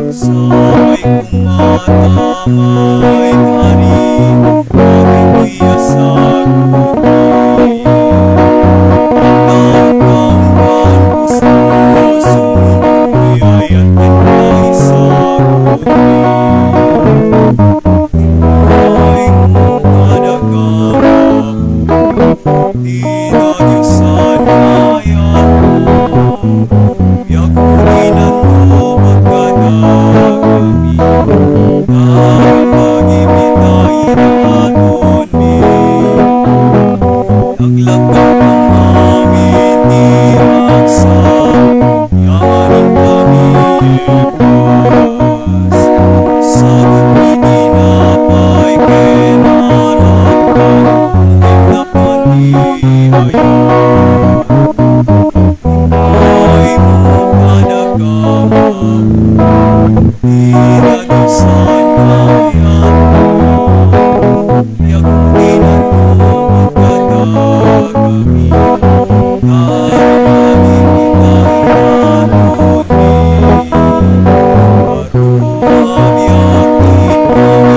Sapay koma ta ngay kari, dagitoy a sagutmi. Nagkangkan puso, sumagmay a sagutmi. Ay, kung kadagama, ti nadiosan nga ayatmo. Yakuninanto pagkadagami, dagiti pagibitainatonmi. Naglaggam kami ti ragsak, yamanen kami ipas. Sagut iti napay ken arak, ngem napan ti ayat. Ay, kadagama, ti nadiosan nga ayatmo. Yakuninanto pagkadagami, dagiti pagibitainatonmi. Aruabiak ti paminawat,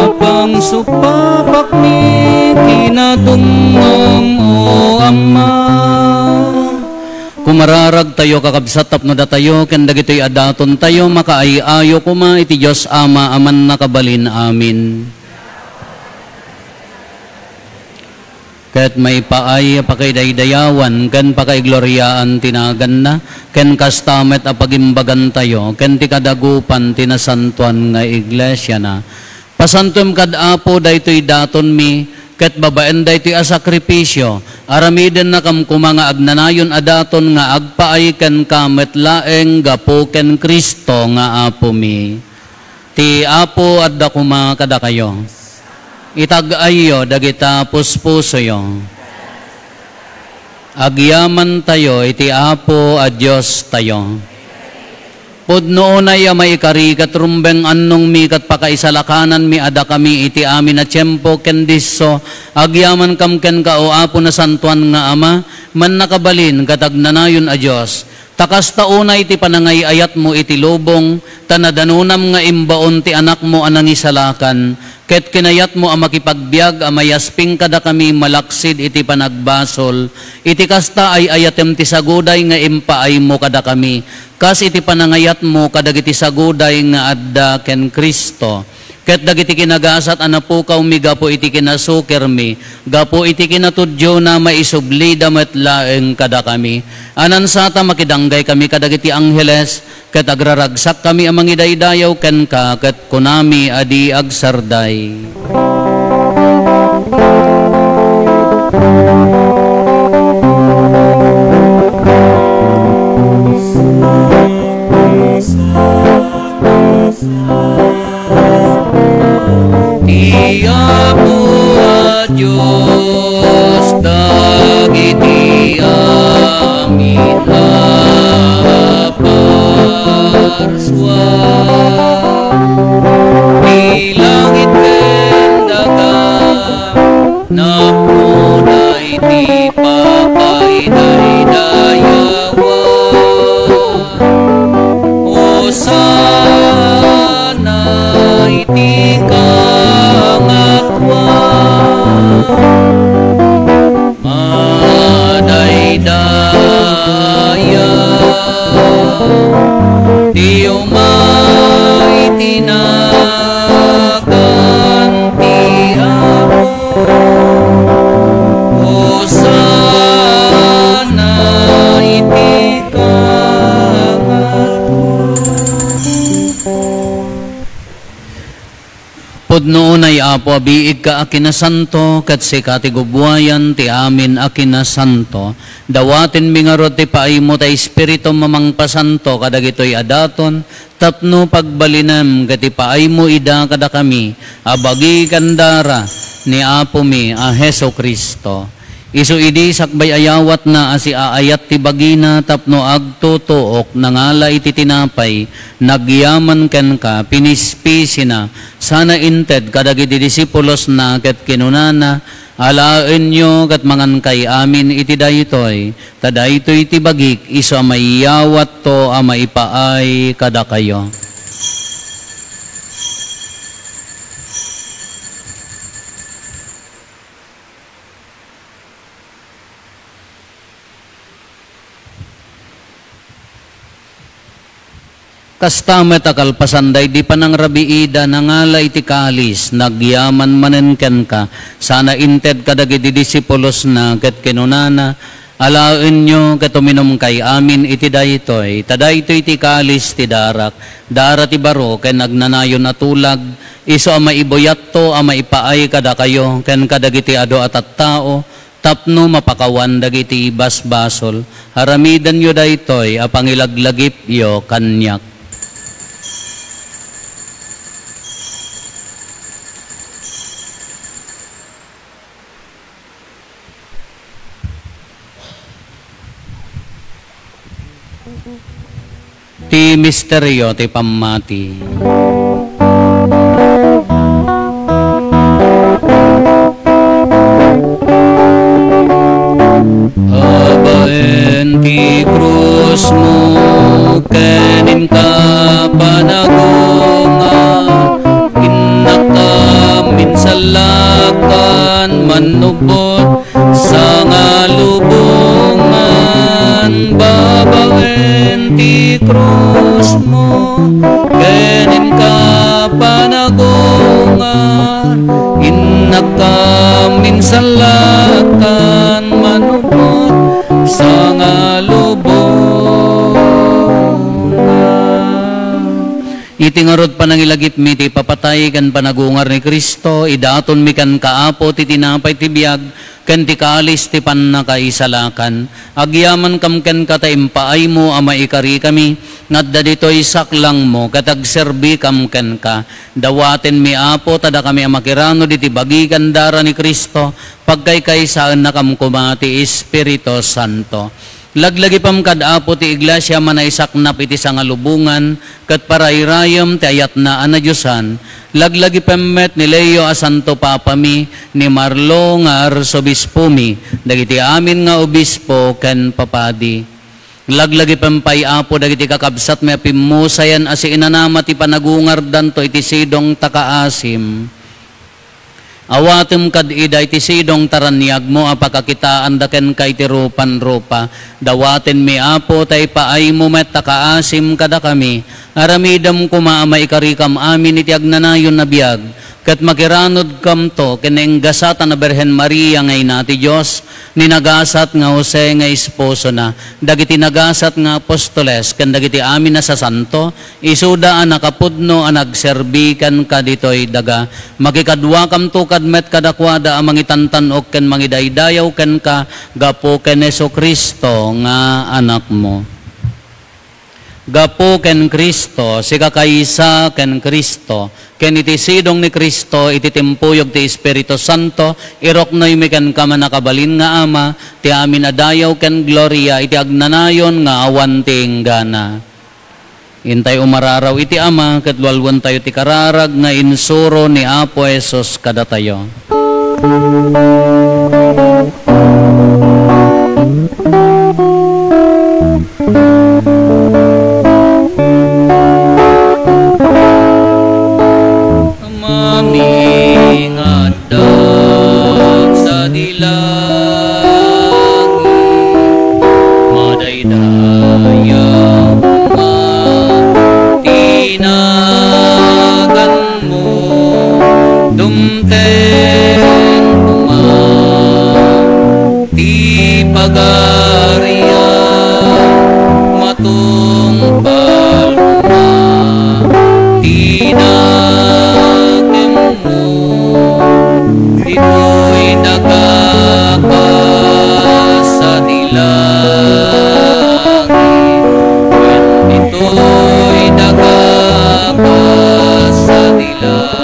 Apang supapakmi kinatungngong, O Ama. Kumararagtayo, kakabsat, tapno datayo ken dagitoy a datontayo makaay-ayo koma iti Dios Ama a Mannakabalin. Amen. Ket maipaay a pakaidaydayawan ken pakaigloriaan ti naganna, ken kasta met a pagimbagantayo ken ti kadagupan ti nasantoan nga iglesiana. Pasantom kad Apo daytoy datonmi, ket babaen daytoy a sakrifisio, aramidennakam koma nga agnanayon a daton nga agpaay kenka met laeng gapu ken Cristo nga Apomi. Ti Apo adda koma kadakayo. Itag-ayyo dagita puspusoyo. Agyamantayo iti Apo a Diostayo. Pudno unay a maikari ket rumbeng annongmi ket pakaisalakananmi a dakami iti amin a tiempo ken disso, agyamankam kenka, O Apo, nasantoan nga Ama, mannakabalin ket agnanayon a Dios. Ta kasta unay ti panangay-ayatmo iti lubong, ta nadanonam nga imbaon ti Anakmo a nangisalakan, ket kinayatmo a makipagbiag a mayasping kadakami malaksid iti panagbasol. Iti kasta, ay-ayatem ti saguday nga impaaymo kadakami, kas iti panangayatmo kadagiti saguday nga adda ken Cristo. Ket dagiti kinagasat a napukawmi gapu iti kinasukirmi, gapu iti kinatudiona, maisublida met laeng kadakami. Anansata, makidanggay kami kadagiti angheles, ket agraragsak kami a mangidaydayaw kenka, ket kunami a di agsarday. Ti Apo a Dios dagiti amin a parsua. Ti langit ken daga, napnona iti pakaidaydayawan. Hosanna iti kangatoan. Madaydayaw ti umay ti nagan ti Apo. Hosanna iti kangatoan. Pudno unay, Apo, a biigka a kinasanto, ket sika ti gubuayan ti amin a kinasanto. Dawatenmi ngarud ti paaymo ta Espiritum a mangpasanto kadagitoy a daton, tapno pagbalinem ket ipaaymo ida kadakami a bagi ken dara ni Apomi a Jesu-Cristo. Isu idi sakbay a yawatna a siaayat ti bagina tapno agtutuok, nangala iti tinapay, nagyaman kenka, pinispisina, sana inted kadagiti disipulosna ket kinunana, "Alaenyo ket mangankay amin iti daytoy, ta daytoy ti bagik isu a maiyawatto a maipaay kadakayo." Kasta met a kalpasan daydi panangrabiida, nangala iti kalis, nagyaman manen kenka, sana inted kadagiti disipulosna, ket kinunana, "Alaenyo ket uminumkay amin iti daytoy, ta daytoy ti kalis ti darak, dara ti baro ken agnanayon a tulag, isu a maibuyatto a maipaay kadakayo ken kadagiti adu a tattao, tapno mapakawan dagiti basbasol. Aramidenyo daytoy a pangilaglagipyo kaniak." Ti misterio ti pammati. Babaen ti krusmo ken inka panagungar, innakam insallakan, mannubbot sangalubongan. Babaen ti krusmo ken inka panagungar, innakam insallakan, mannubbot sangalubongan. Iti ngarud, panangilagipmi ti ipapatay ken panagungar ni Cristo, idatonmi kenka, Apo, ti tinapay ti biag ken ti kalis ti pannakaisalakan. Agyamankam kenka ta impaaymo a maikarikami nga adda ditoy saklangmo ket agserbikam kenka. Dawatenmi, Apo, ta dakami a makiranod iti bagi ken dara ni Cristo, pagkaykaysaennakam koma ti Espiritu Santo. Laglagipem kad Apo ti Iglesia a manaisaknap iti sangalubongan ket parairayem ti ayatna a nadiosan. Laglagipem met ni Leo a Santo Papami, ni Marlo nga Arsobispomi, dagiti amin nga obispo ken papadi. Laglagipem pay, Apo, dagiti kakabsatmi a pimmusayan a siinanama ti panagungardanto iti sidong ta kaasim. Awatem kad ida iti sidong ta raniagmo a pakakitaanda kenka iti rupan-rupa. Dawatenmi, Apo, ta ipaaymo met ta kaasim kadakami. Aramidem koma a maikarikam amin iti agnanayon a biag, ket makiranudkamto ken nainggasatan a Birhen Maria nga Ina ti Dios, ni nagasat nga Jose nga esposona, dagiti nagasat nga apostoles, ken dagiti amin a sasanto, isuda a nakapudno a nagserbi kenka ditoy daga. Makikaduakamto kad met kadakuada a mangitantan-ok ken mangidaydayaw kenka gapu ken Jesu-Cristo nga Anakmo. Gapu ken Cristo, sikakaysa ken Cristo, ken iti sidong ni Cristo, iti timpuyog ti Espiritu Santo, iruknoymi kenka, mannakabalin nga Ama, ti amin a dayaw ken gloria iti agnanayon nga awan ti inggana. Intay umararaw iti Ama, ket lualuentayo ti kararag nga insuro ni Apo Jesus kadatayo. Amami nga adda sadi langit, madaydayaw koma ti naganmo, dumteng koma ti pagarian, matungpal koma ti nakemmo, ditoy daga kas sadi langit, ken ditoy daga kas sadi langit.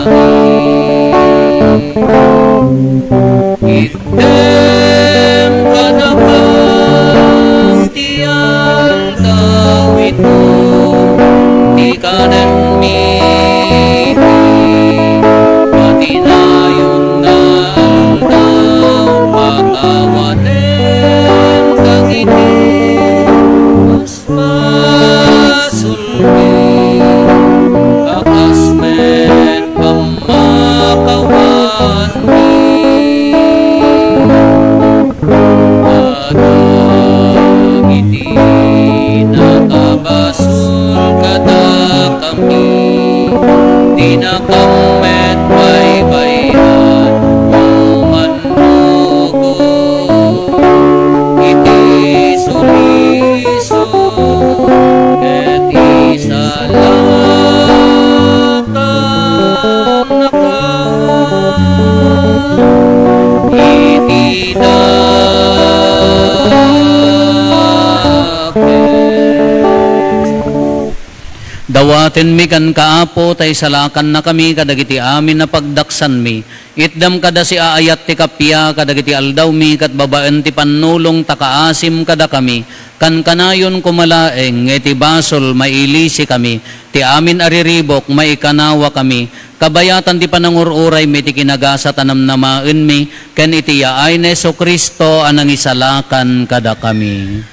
Itdem kadakami ti aldaw ito, ti kanenmi iti matinayon nga aldaw, pakawanem dagiti mas basolmi, a kas met pammakawanmi. Kadagiti nakabasol kadakami, dinakam met baybay-an, uman Iti sulisog ket isalakanaka iti dakes. Dawatenmi kenka, Apo, ta isalakannakami kadagiti amin a pagdaksanmi. Itdam kada siaayat ti kappia kadagiti aldawmi ket babaen ti pannulong ta kaasim kadakami. Kankanayon koma laeng nga iti basol, mailisikami, ti amin a riribuk, maikanawakami, kabayatan ti panangur-uraymi iti kinagasat a namnamaenmi, ken iti yaay ni Jesu-Cristo a nangisalakan kadakami.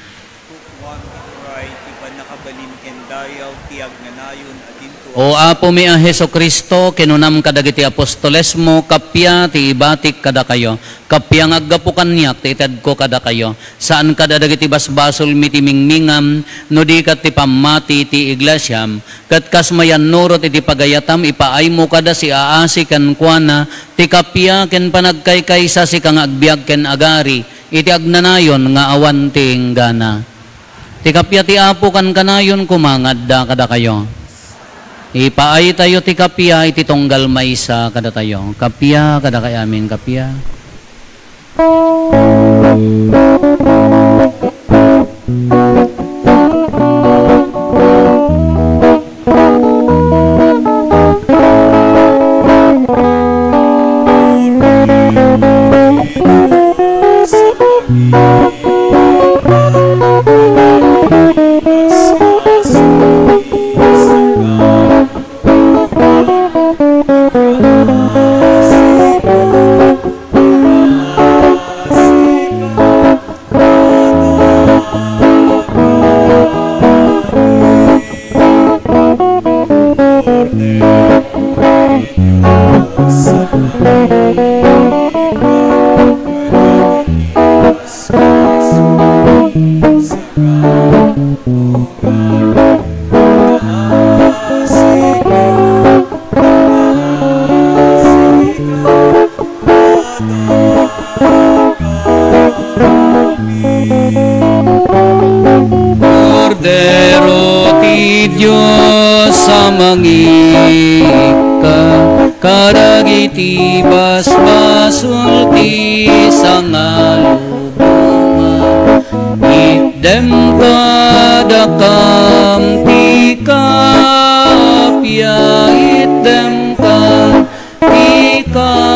Tutuan ti uray ti pannakabalin ken dayaw ti agnanayon a dinto. O Apomi a Jesu-Cristo, kinunam kadagiti apostolesmo, kappia ti ibatik kadakayo, kappia nga aggapu kaniak ti itedko kadakayo. Saan kada dagiti basbasolmi ti mingmingam, no di ket ti pammati ti iglesiam, ket kas mayannurot iti pagayatam, ipaaymo kada siaasi kenkuana ti kappia ken panagkaykaysa, sika nga agbiag ken agari iti agnanayon nga awan ti inggana. Ti kappia ti Apo kankanayon koma nga adda kadakayo. Ipaaytayo ti kappia iti tunggal maysa kadatayo. Kappia kadakay amin, kappia. Kordero ti Dios a mangikkat kadagiti basbasol ti sangalubongan. Itdem kadakam ti kappia, itdem ka ti kappia.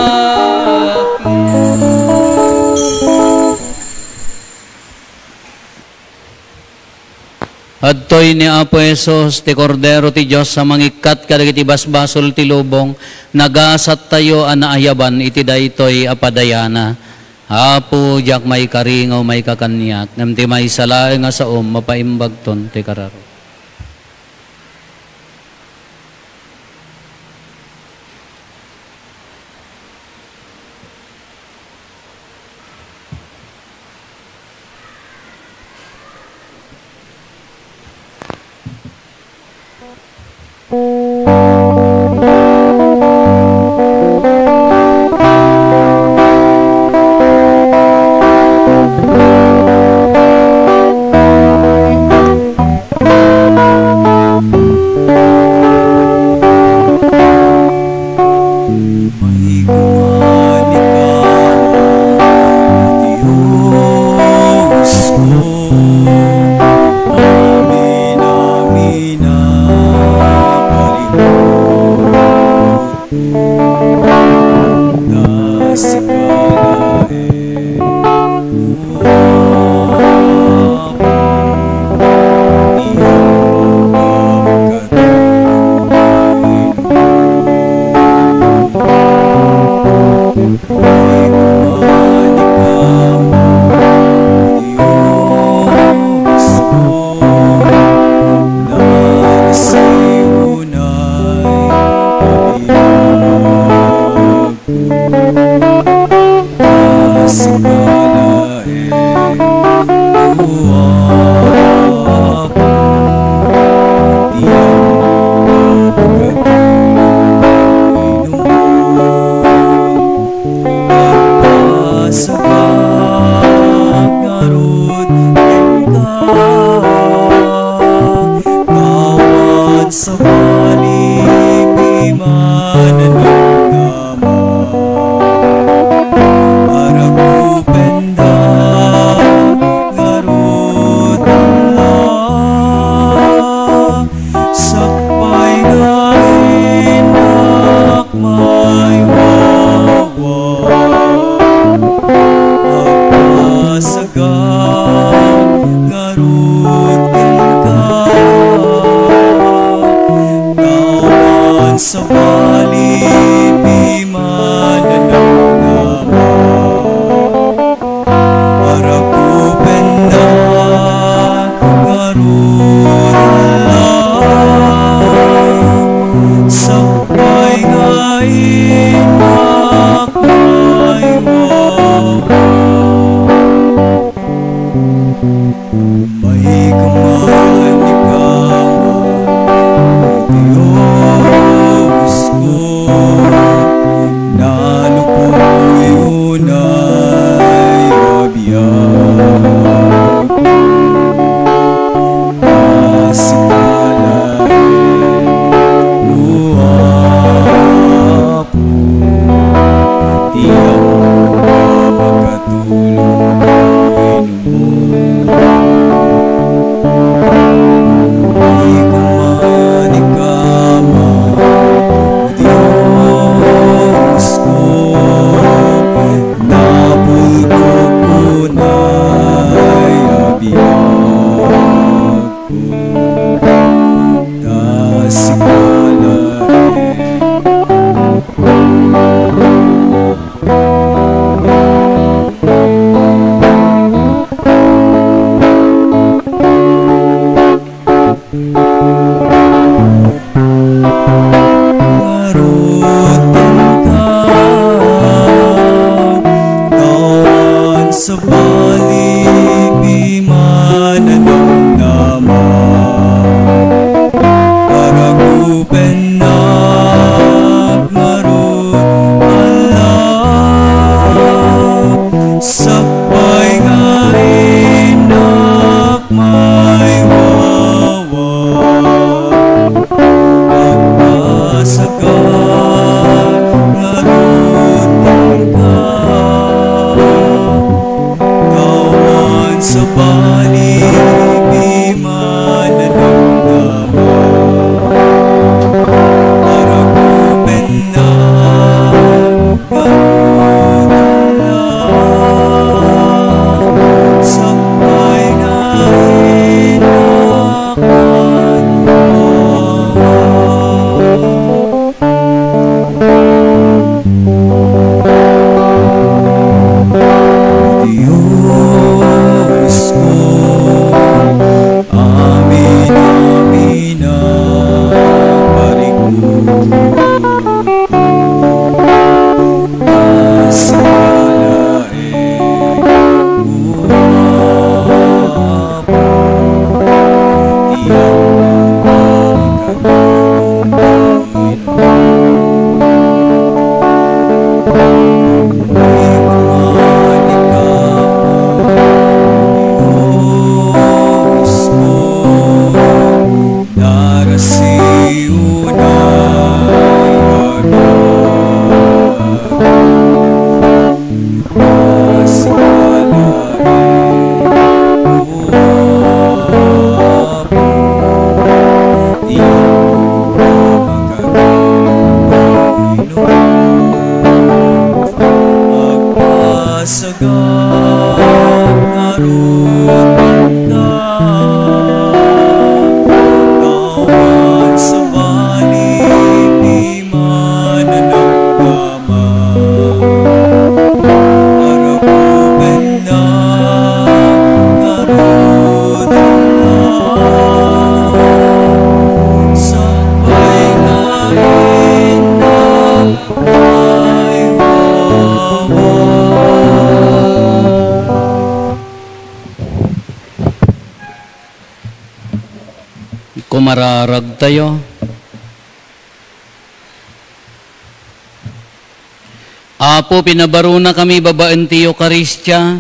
Adtoy ni Apo Jesus, ti Kordero ti Dios a mangikkat kadagiti basbasol ti lubong, nagasattayo a naayaban iti daytoy a padayana. Apo, diak maikari nga umayka kaniak, ngem ti maysa laeng a saom, mapaimbagton ti kararua. Maikman ikaw, O Diosko, nalupoy unay a biag. Sika laeng, O Apo, ti ammo a makatulong ken Maikman ikaw, O Diosko, napulko unay a biagko, ta sika laeng. Ngarud kenka, awan sabali, piman a namnama. Paragupennak ngarud, Ala, sakbay nga innak maywawa. Agpasagak ngarud kenka, awan sabali, piman a namnama. Paragupennak ngarud, Ala, sakbay nga innak maywawa. Diosko, amin-amin a parikutko, a sika laeng, O Apo, ti ammo a makatulong ken Maikman ikaw, O Diosko, darasi unay a biag. Sika laeng, O Apo, ti ammo a makatulong ken Agpasagak ngarud kenka, awan sabali, piman a namnama. Paragupennak ngarud, Ala, sakbay nga innak maywawa. Kumararagtayo. Apo, pinabarunakami babaen ti Eukaristia,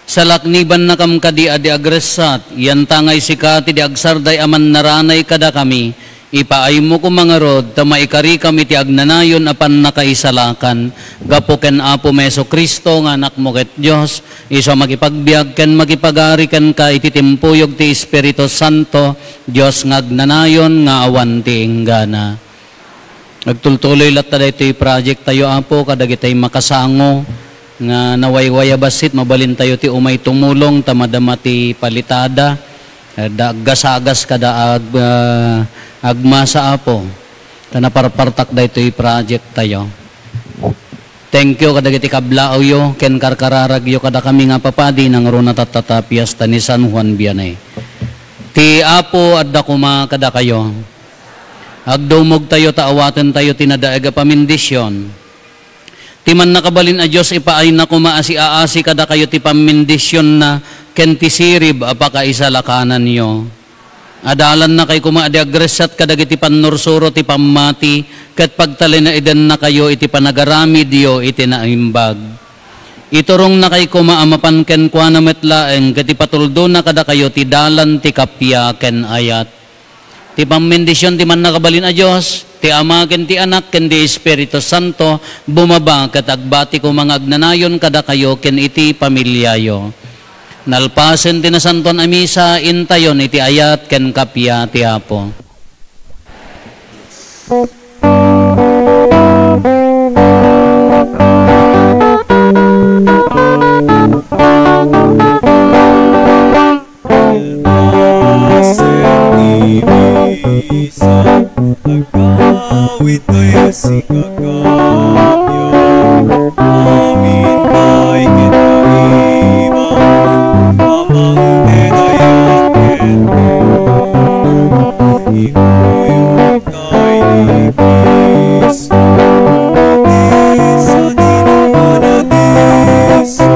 salaknibannakam kadi a di agressat, yantangay sika ti di agsarday a mannaranay kadakami, ipaaymo koma ngarud ta maikarikam iti agnanayon a pannakaisalakan. Gapu ken Apo Jesu-Cristo nga Anakmo ket Dios, isu a makipagbiag ken makipagari kenka iti timpuyog ti Espiritu Santo, Dios nga agnanayon nga awan ti inggana. Agtultuloy latta daytoy project tayo, Apo, kadagitay makasango nga nawayway a bassit, mabalintayo ti umay tumulong ta madama ti palitada. Adda aggasagas kada ag-, ah, agmasa, Apo, ta naparpartak daytoy project tayo. Thank you kadagiti kablaawyo ken karkararagyo kadakami nga papadi nangruna tatta ta piesta ni San Juan Vianney. Ti Apo adda koma kadakayo. Agdumogtayo ta awatentayo ti nadaag a pamendisyon. Ti Mannakabalin a Dios, ipaayna koma a siaasi kadakayo ti pamendisionna ken ti sirib a pakaisalakananyo. Adalannakay koma a di agressat kadagiti pannursuro ti pammati, ket pagtalinaedennakayo iti panagaramidyo iti naimbag. Iturongnakay koma a mapan kenkuana met laeng ket ipatuldona kadakayo ti dalan ti kappia ken ayat. Ti pammendision ti Mannakabalin a Dios, ti Ama ken ti Anak ken ti Espiritu Santo, bumaba ket agbati koma nga agnanayon kadakayo ken iti familiayo. Nalpasen ti Nasantoan a Misa, intayon iti ayat ken kappia ti Apo. Agawid tayo si Kakabyo, amin tayo kinaima, mamang tayo ken Ikuyog tayo ni Cristo, iti sadino a nadisso,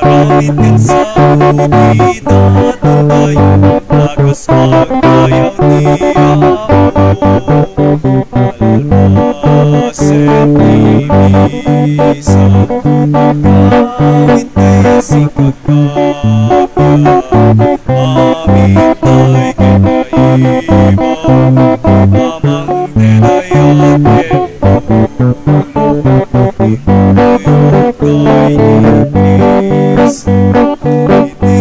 aramid ken sao ti daton tayo, bakas pagdayag ti Apo. Alpasen ti Misa, agawid tayo si Kakabyo, amin tayo ken kaiba, mamang tayo ken Ikuyog tayo ni Cristo, iti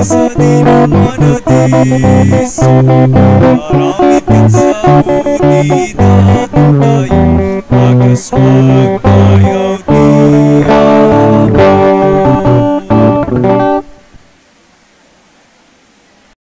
sadino a nadisso, aramid ken sao ti daton tayo, bakas pagdayag